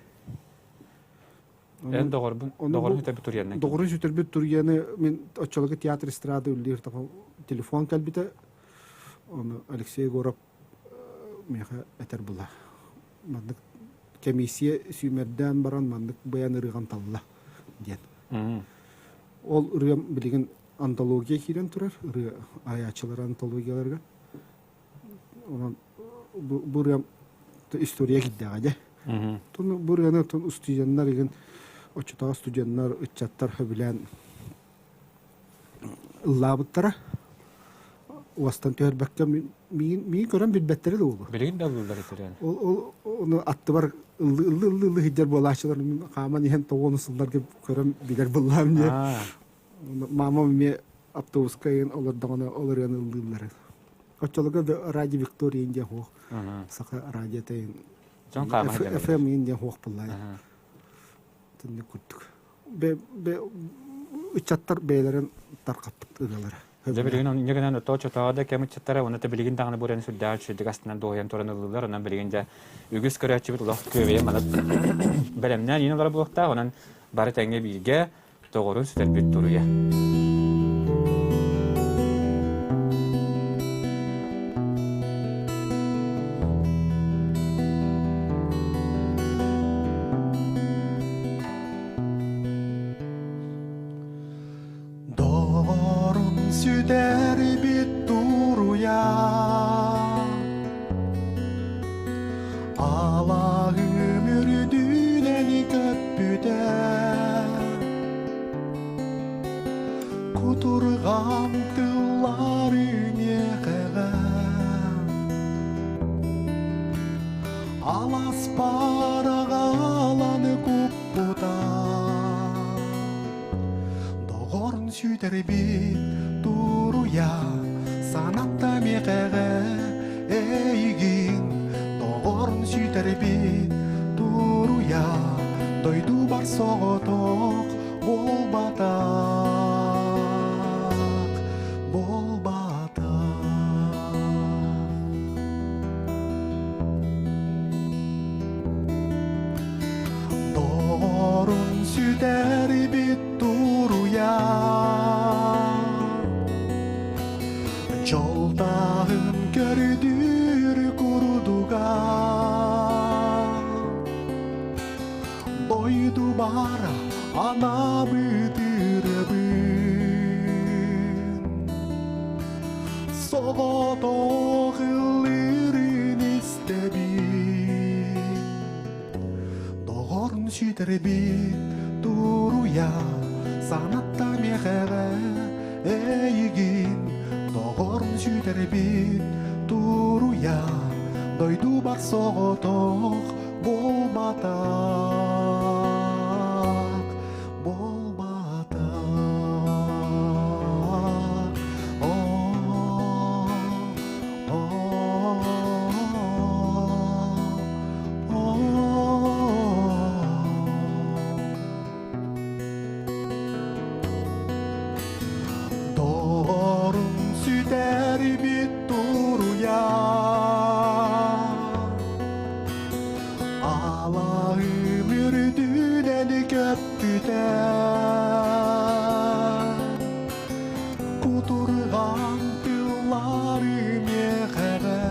Эн доҕорбун доҕорун сүтэрбит туруйаннан. Доҕорун сүтэрбит туруйаны мин оччолорго театр эстрада үллүүр телефон кэлбитэ. Ону Алексей Егоров миэхэ этэр була. Маннык комиссия сүүмэрдээн баран маннык быйан ырыган талла диэн. Ол ырыам билигин антология киирэн турар, ырыа айааччылар антологияларга. Онон бу ырыам история киирдэҕэ дьэ. Тон бу ырыаны тон студеннар игин оччотооҕу студеннар, ыччаттар сөбүлээн ыллаабыттара. Уостан түһэрбэккэ миигин миигин көрөн билбэттэрэ да буолуо. Билигин да ыллыыллар этэрэн. Ол ол ону аттыбар ыллыы ыллыы ыллыы ыллыы сылдьар буолааччылар хааман иһэн тоҕуону сылларга көрөн билэр буллаам диye. Мамам эмиэ автобуска иһин олордоҕуна ол ырыаны ыллыыллар. Оччолорго да радио Виктория диэн хуох. Саха радиота FM диэн хуох буллаа. Тинник курдук. Ыччаттар бэйэлэрин тарҕаппыт ырыалара. Дьэ билигин инньэ гынан отоо чотоо да кэм ыччаттара уонна билигин даҕаны бу ырыаны сүрдээх үчүгэйдик астынан дуоһуйан туран ыллыыллар. Онон билигин дьэ үгүс көрөөччүбүт олох күөбэйэ маны бэлэмнээн иин олоро буолуохтаах. Онон бары тэҥҥэ бииргэ доҕорун сүтэрбит туруйа. Доҕорун сүтэрбит туруйа Алаһым үрдүнэн көппүтэ Кутурҕан тыллары миэхэҕэ Алас параҕаланы куппута Доҕорун сүтэрбит туруйа санатта миэхэҕэ эйигин Доҕорун сүтэрбит туруйа дойдубар соҕотох буолбатах буолбатах Доҕорун сүтэрбит туруйа Дьолтааһын көрдүүр курдуга Дойду баара анаабытырыбын Соҕотох ыллыырын истэбин Доҕорун сүтэрбит туруйа санатта миэхэҕэ эйигин Доҕорун сүтэрбит туруйа дойдубар соҕотох буолбатах буолбатах Доҕорум сүтэрбит туруйа Алаһым үрдүнэн көппүтэ Кутурҕан тыллары миэхэҕэ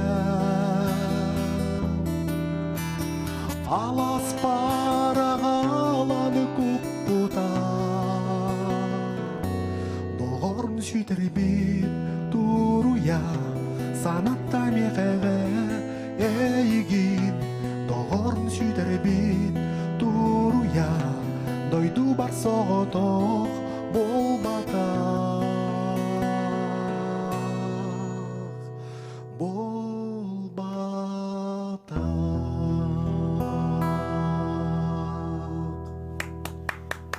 Алас параҕаланы куппута Доҕорун сүтэрбит туруйа санатта миэхэҕэ эйигин Доҕорун сүтэрбит туруйа дойдубар соҕотох буолбатах буолбатах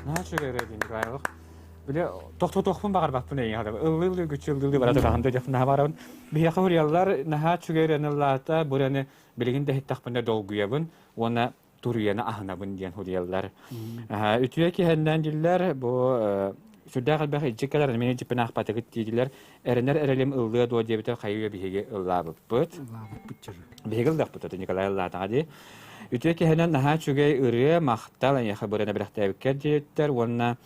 Наһаа үчүгэй ырыа диэн Николаевых. Били тохтотуохпун баҕарбаппын эйиэхэ хата. Ыллыы-ыллыы күччү ыллыы-ыллыы бара туран да дьэх наһаа барабын. Биһиэхэ уруйаллар наһаа үчүгэй ырыаны ыллаата. Бу ырыаны билигин да иһиттэхпинэ долгуйабын уонна туруйаны аһынабын диэн суруйаллар. Үтүө киһэннээн диллэр бу сүрдээх элбэх илдьи кэлэр мин илдьиппин аахпатыгыт диидилэр. Эрэнэр эрэлим ыллыа дуо диэбитэ хайыы биһиги ыллаабыппыт. Биһиги ыллыахпыт это Николай ыллаатаҕа дии. Үтүө киһинэн наһаа үчүгэй ырыа, махтал эйиэхэ бырана бэлэхтээбиккэр диэбиттэр уонна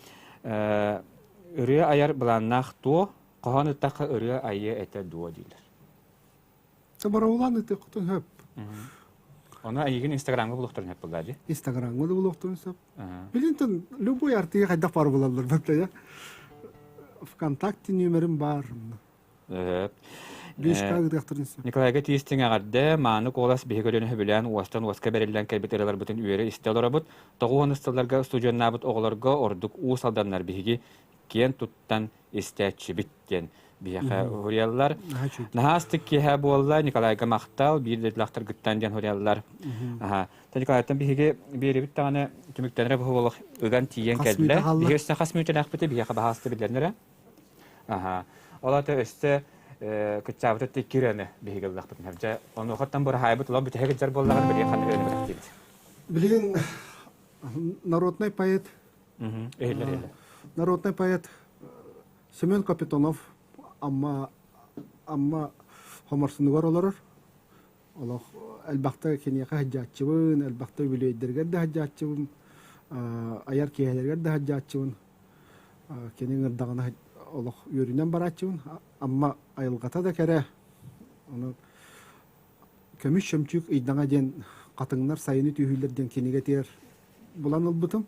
ырыа айар былааннаах туо, хоһоон ыттахха ырыа айыа этэ дуо дииллэр. Табараулаан ытыаххытын сөп. Ону эйигин Инстаграмҥа булуохтарын сөп буоллаа дии. Инстаграмҥа да булуохтарын сөп. Билинтэн любой артыга хайдах баар булаллар баттая. Вконтакте нүөмэрим баар. Николайга тиистиҥ эҕэрдэ, мааны куолас биһиги өлөнү сөбүлээн уостан уоска бэриллэн кэлбит ырыаларбытын үөрэ истэ олоробут. Тоҕуһун сылларга устудьуоннаабыт оҕолорго ордук уус алданнар биһиги киэн туттан истээччибит диэн биһиэхэ уһуйаллар. Наһаа астык киэһэ буолла, Николайга махтал, биир дойдулаахтаргыттан диэн уһуйаллар. Николайтан биһиги биэрибит даҕаны түмүктэнэрэ буолуох ыган тиийэн кэллэ. Биһиги өссө хас мүнүүтэлээхпитий биһиэхэ баһаалыста биллэрнэрэ. Аха. Ол ата өссө кыччаабыт өттө икки ырыаны биһиги ыллахпытын. Дьэ, онуохаттан быраһаайбыт улам бүтэһик ыдьар буоллаҕына билигин ханна ырыаны бэлэхтиибит? Билигин народный поэт народный поэт Семен Капитонов Амма Амма Хоморсунугар олорор. Олох элбэхтэ киниэхэ сылдьааччыбын, элбэхтэ үбүлүөйдэригэр да сылдьааччыбын, айар киэһэлэригэр да сылдьааччыбын. Кини ыҥырдаҕына олох үөрүнэн барааччыбын. Амма айылҕата да кэрэ. Ону Көмүс чөмчүүк ыйдаҥа диэн хатыҥнар сайыны түһүүлэр диэн кинигэтигэр булан ылбытым.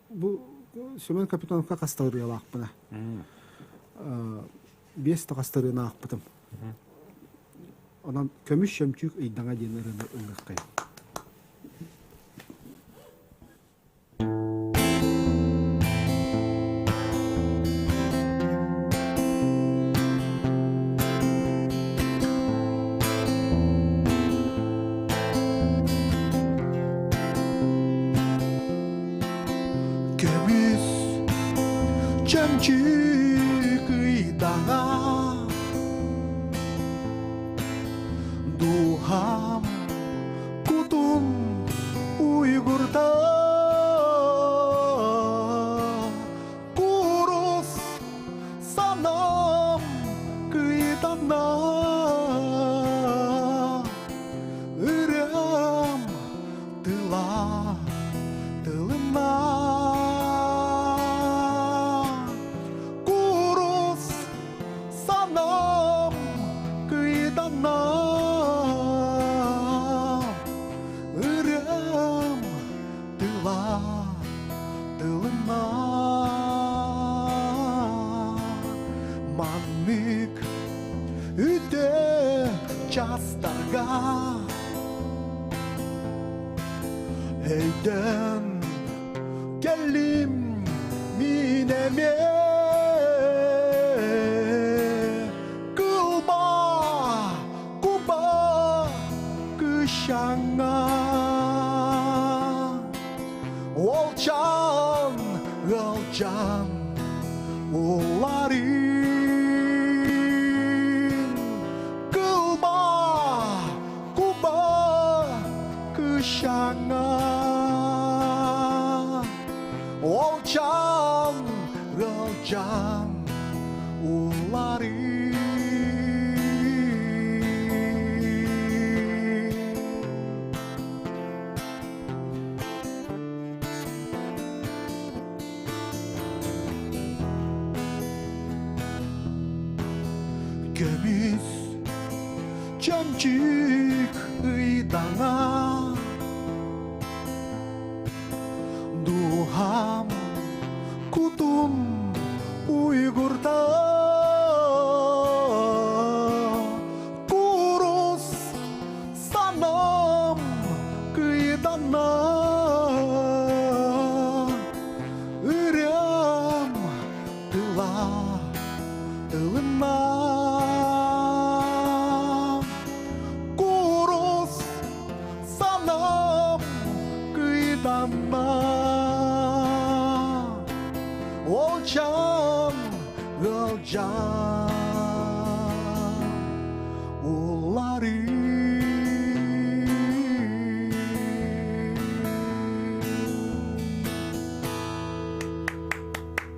Бу Семен Капитоновка хастарыалаахпына. Биэс да хастарыаны аахпытым. Онон көмүс чөмчүүк ыйдаҥа диэн ырыаны ыллыаххайын. Көмүс чөмчүүк ыйдаҥа Дууһам кутун уйгурда Курус санаам кыйданна Ырыам тыла тылына Курус санаам кыйданна Ырыам тыла тылына Маннык үтө частарга Өйдөн кэллим мин эмиэ Кылба куба кышаңа Олчан ылчан уларын Кылба куба кышаңа Олчан ылчан уларын Көмүс чөмчүк ыйдаҥа Дууһам кутум уйгурда Курус санаам кыйданна Ырыам тыла тылына Курус санаам кыйданна Олчам ылдьан улларыы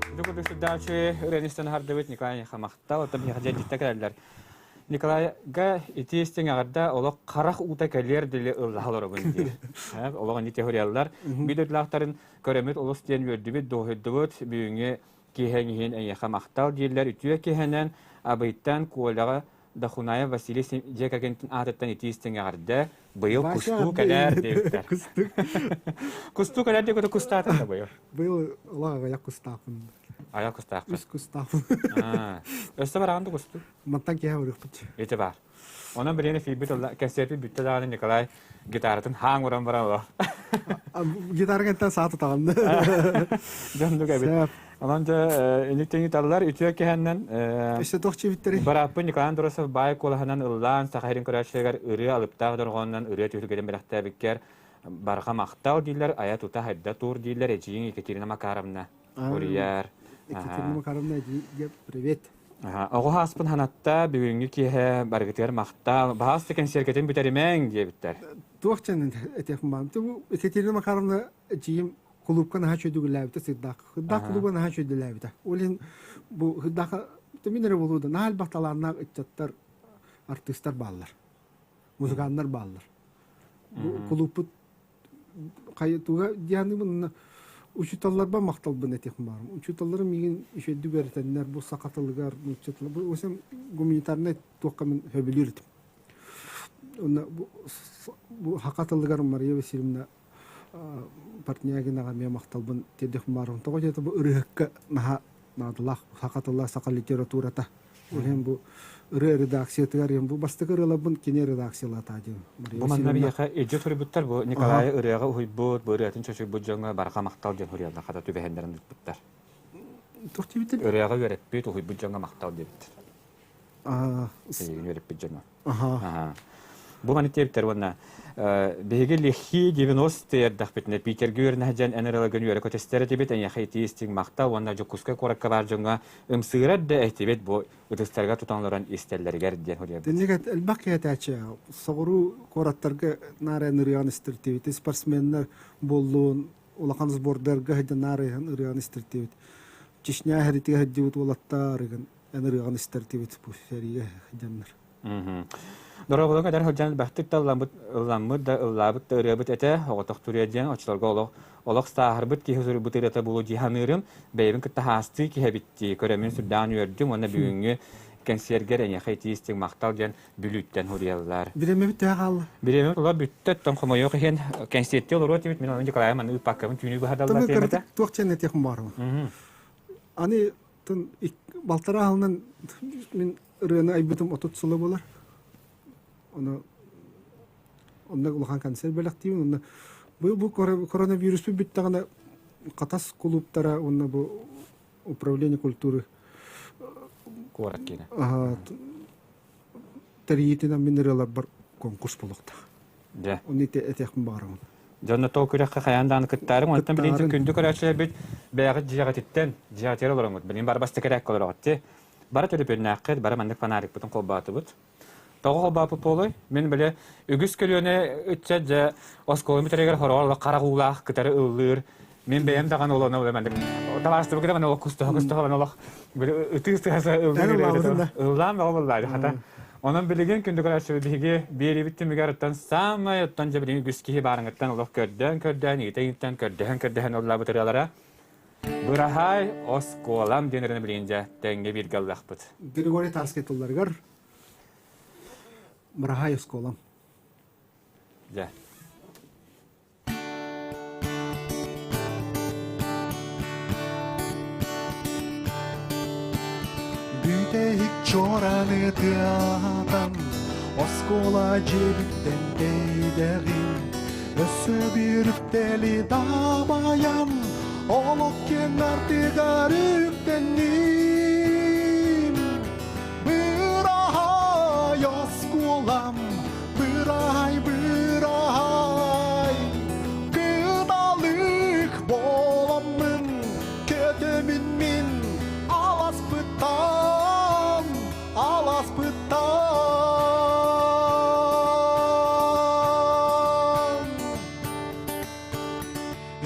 Ити курдук сүрдээх үчүгэй ырыаны истэн аһардыбыт Николай Хамахтал, оттон биһиэхэ дьэ дьиттэ кэлэллэр. Николайга ити истиҥ эҕэрдэ олох харах уута кэлиэр дили ыллаһа олоробун диир. Олох ини теориялар. Биир дойдулаахтарын көрөмүт олус диэн үөрдүбүт, дуоһуйдубут. Бүгүҥҥү киэһэҥ иһин эйиэхэ махтал дииллэр. Үтүө киэһэнэн Абыйтан Коляҕа Дахунаев Василий дьиэ кэргэнин аатыттан итии истиҥ эҕэрдэ. Быйыл кустуу кэлээр диэбиттэр. Кустук. Кустуу кэлээр диэбит кустаатын да быйыл. Быйыл олох аҕыйах кустаахпын. Аҕыйах кустаахпын. Үс кустаахпын. Өссө бараҕын да кустуу? Мантан киэһэ барыахпыт. Ити баар. Онон билигин эфирбит кэссиэппит бүттэ даҕаны Николай гитаратын хаан уран баран олох. Гитара кэнтэн саа тутаҕын. Дьоннук эбит. Онон дьэ инник таллар үтүө киһэннэн Өссө туох чибиттэри? Барааппын Николай Андросов баай куолаһынан ыллаан Саха сирин көрөөччүлэригэр ырыа алыптаах дорҕоонунан ырыа түһүлгэтин бэлэхтээбиккэр барҕа махтал дииллэр, айа тута хайда тур дииллэр эдьиийиҥ Екатерина Макаровна Урияр. Екатерина Макаровна эдьиийгэ привет. Оҕо ааспын ханатта бүгүҥҥү киэһэ барыгытыгар махтал. Баһаас да кэнсиэркэтин бүтэримэҥ диэбиттэр. Туох чэнин этиэхпин баҕарам. Бу Екатерина Макаровна эдьиийим кулуупка наһаа үчүгэйдик сырдаах. Сырдаах кулууба наһаа үчүгэйдик Ол иһин бу сырдаах мин эрэ буолуо да наһаа элбэх талааннаах ыччаттар, артыыстар бааллар. Музыканнар бааллар. Бу кулууппут туга дианыбын учууталларбар махталбын этиэхпин баҕарабын. Учууталларым миигин үчүгэйдик үөрэтэннэр, бу саха тылыгар, нуучча тылыгар, бу осем гуманитарнай туохха мин сөбүлүүр этим. Онно бу саха тылыгар Мария Васильевна Портнягинаҕа эмиэ махталбын тиэрдиэхпин баҕарабын. Тоҕо диэтэ бу ырыаһыкка наһаа наадалаах саха тыла, саха литературата. Ол иһин бу ырыа редакциятыгар иһин бу бастакы ырыаларбын кини редакциялаата диэн. Бу манна биһиэхэ илдьэ суруйбуттар бу Николай ырыаҕа уһуйбут, бу ырыатын чочуйбут дьоҥҥо барҕа махтал диэн суруйаллар хата түбэһэннэрин ыыппыттар. Туох диэбиттэр? Ырыаҕа үөрэппит, уһуйбут дьоҥҥо махтал диэбиттэр. Эйигин үөрэппит дьоно. Бу маны диэбиттэр уонна биһиги лихи 90 эрдэхпитинэ Питергэ үөрэнэ сылдьан эн ырыаларгын үөрэ көтөстөр этибит, эйиэхэ итии истиҥ махтал уонна Дьокуускай куоракка баар дьоҥҥо ымсыырар да этибит бу ытыстарга тутан олорон истэллэригэр диэн суруйабыт. Тинник элбэх киһи этээччи соҕуруу куораттарга наарыйан ырыаҕын истэртибит, спортсменнар буоллун, улахан сбордарга сылдьан наарыйан ырыаҕын истэртибит. Чечня хэритигэ сылдьыбыт уолаттар эн ырыаҕын истэртибит бу сэриигэ сылдьаннар. Дорооболоҥ эдэр сылдьан элбэхтик да ылламмыт, ылламмыт да ыллаабыт да ырыабыт этэ, оҕотох туруйа диэн оччолорго олох олох сааһырбыт киһи суруйбут ырыата буолуо дии саныырым, бэйэбин кытта хаастыы киһи эбит дии көрөммүн сүрдээҕин үөрдүм уонна бүгүҥҥү кэнсиэргэр эйиэхэ итии истиҥ махтал диэн Бүлүүттэн суруйаллар. Бириэмэбит төһө хаалла? Бириэмэбит олор бүттэ, оттон хомойуох иһин кэнсиэртии олоруо этибит, мин ону Николай маны ыыппаккабын түүнү быһадаллар тиэмэтэ. Туох диэн этиэхпин баҕарабын. Аны тын балтараа сылынан мин ырыаны айбытым 30 сыла буолар. Ону онно улахан концерт бэлэхтиибин. Онно бу бу коронавируспут бүттэҕинэ Хатас кулууптара уонна бу управление культуры куорат киинэ. Тэрийиитинэн мин ырыаларбар конкурс буолуохтаах. Дьэ. Ону этиэхпин баҕарабын. Дьонно тоо күрэххэ хайаан даҕаны кыттаарыҥ. Онтон билигин күндү көрөөччүлэрбит бэйэҕит дьиэҕититтэн, дьиэҕитигэр олороҥҥут. Билигин бары бастакы эрээккэ олороҕут дии. Бары төлөпүөннээххит, бары маннык фонарикпытын холбоотубут. Тоҕо холбооппут буолуой? Мин били үгүс көлүөнэ ыччат дьэ оскуола бүтэригэр хороҕор олох харах уулаах кытары ыллыыр. Мин бэйэм даҕаны ол ону маннык табаарыстыбыкыта маны олох кустоһо кустоһо маны олох били ытыы сыһа ыллыыр ыллаан бөҕө буоллаары хата. Онон билигин күндү көрөөччү биһиги биэриибит түмүгэр оттон саамай оттон дьэ билигин үгүс киһи баарыҥыттан олох көрдөөн көрдөөн ыйыта-ыйыттан көрдөһөн көрдөһөн ыллаабыт ырыалара Быраһаай оскуолам диэн ырыаны билигин дьэ тэҥҥэ бииргэ ыллахпыт. Григорий Тарский тылларыгар Быраһаай оскуолам. Дьэ. Бүтэһик чуораны тыатан, оскуола дьиэбиттэн тэйдэҕим. Өссө биир үктэли дабайан, олох киэҥ артыгар үктэнним. Быраһай оскуолам, быраһай, быраһай, кыталык буоламмын, көтөмүн мин аласпыттан, аласпыттан.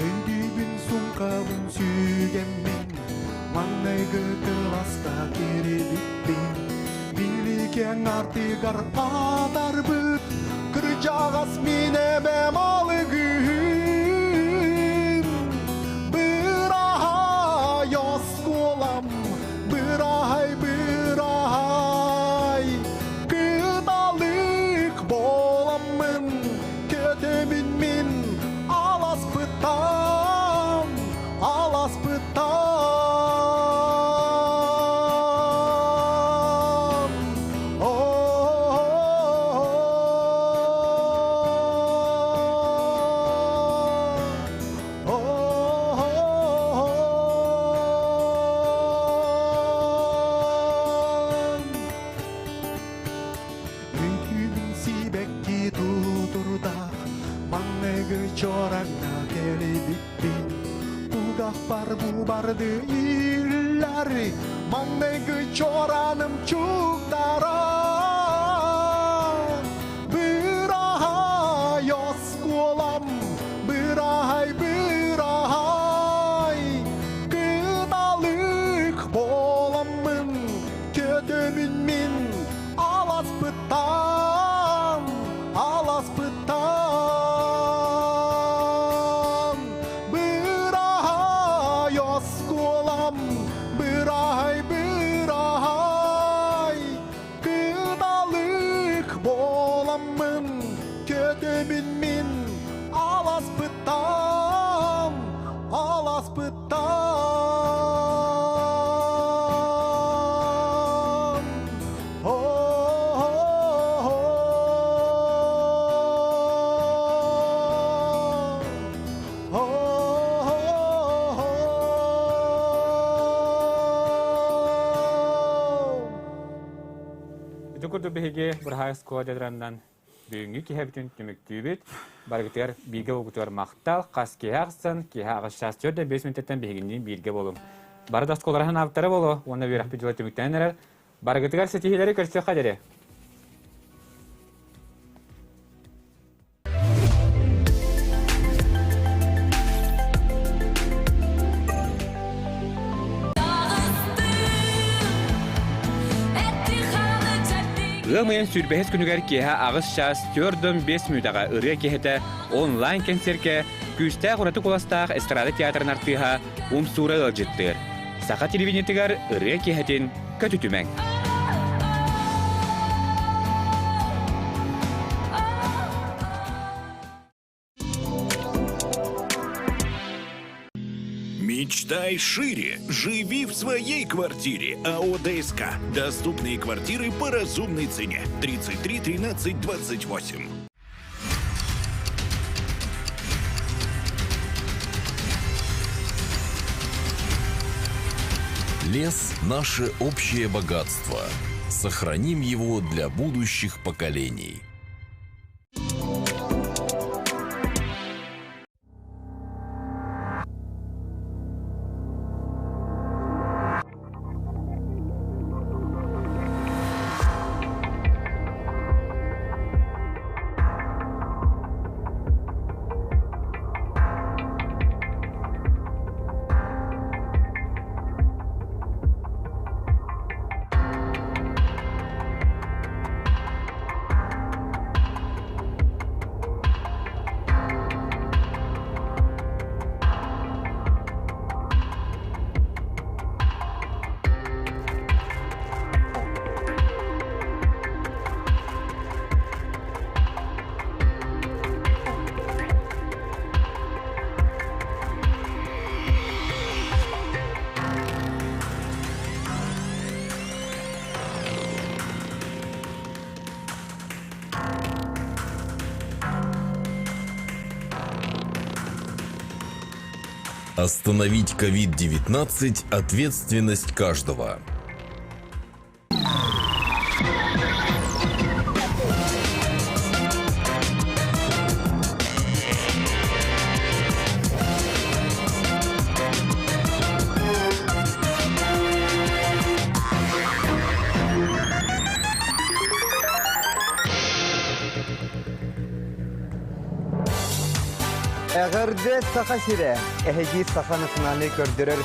Өйдүүбүн сумкабын сүгэммин, маҥнайгы. киэҥ артыгар атарбыт кырдьаҕас мин эбэм алыгын. Быраһай оскуолам, быраһай, быраһай, кыталык буоламмын көтөбүн мин аласпыттан, аласпыттан. Үтүбүн сибэкки тутурдаах, маҥнайгы чораҥҥа кэлибиппин. Кулгаахпар бу барды ииллэр, маҥнайгы чорааным чугдара. Быраһай оскуолам, быраһай, быраһай, кыталык буоламмын, көтөбүн мин аласпыттан, аласпыттан. Быраһай оскуолам, быраһай, быраһай, кыталык буоламмын, көтөбүн мин аласпыттан, аласпыттан. Ити курдук биһиги быраһаай сквадранынан бүгүҥҥү киһэбитин түмүктүүбүт. Барыгытыгар бииргэ буолгутугар махтал, хас киһи ахсын, киһи аҕыс чаас 4 5 мүнүүтэттэн биһигинниин бииргэ буолуҥ. Бары да оскуолаларынан аабыттара буолуо уонна үөрэхпит дьыла түмүктэнэн эрэр. Барыгытыгар ситиһиилэри көрсүөххэ диэри. Ыам ыйын сүүрбэһис күнүгэр киэһэ аҕыс чаас 4-5 мүнүүтэҕэ ырыа киэһэтэ онлайн-кэнсиэркэ күүстээх ураты куоластаах эстрада театрын артыыһа Умсуура ыалдьыттыыр. Саха телевидениетыгар ырыа киэһэтин көтүтүмэҥ. Мечтай шире. Живи в своей квартире. АО ДСК. Доступные квартиры по разумной цене. 33 13 28. Лес – наше общее богатство. Сохраним его для будущих поколений. Остановить COVID-19 – ответственность каждого. Эҕэрдэ Саха сирэ! Эһиги Саха национальнай көрдөрөр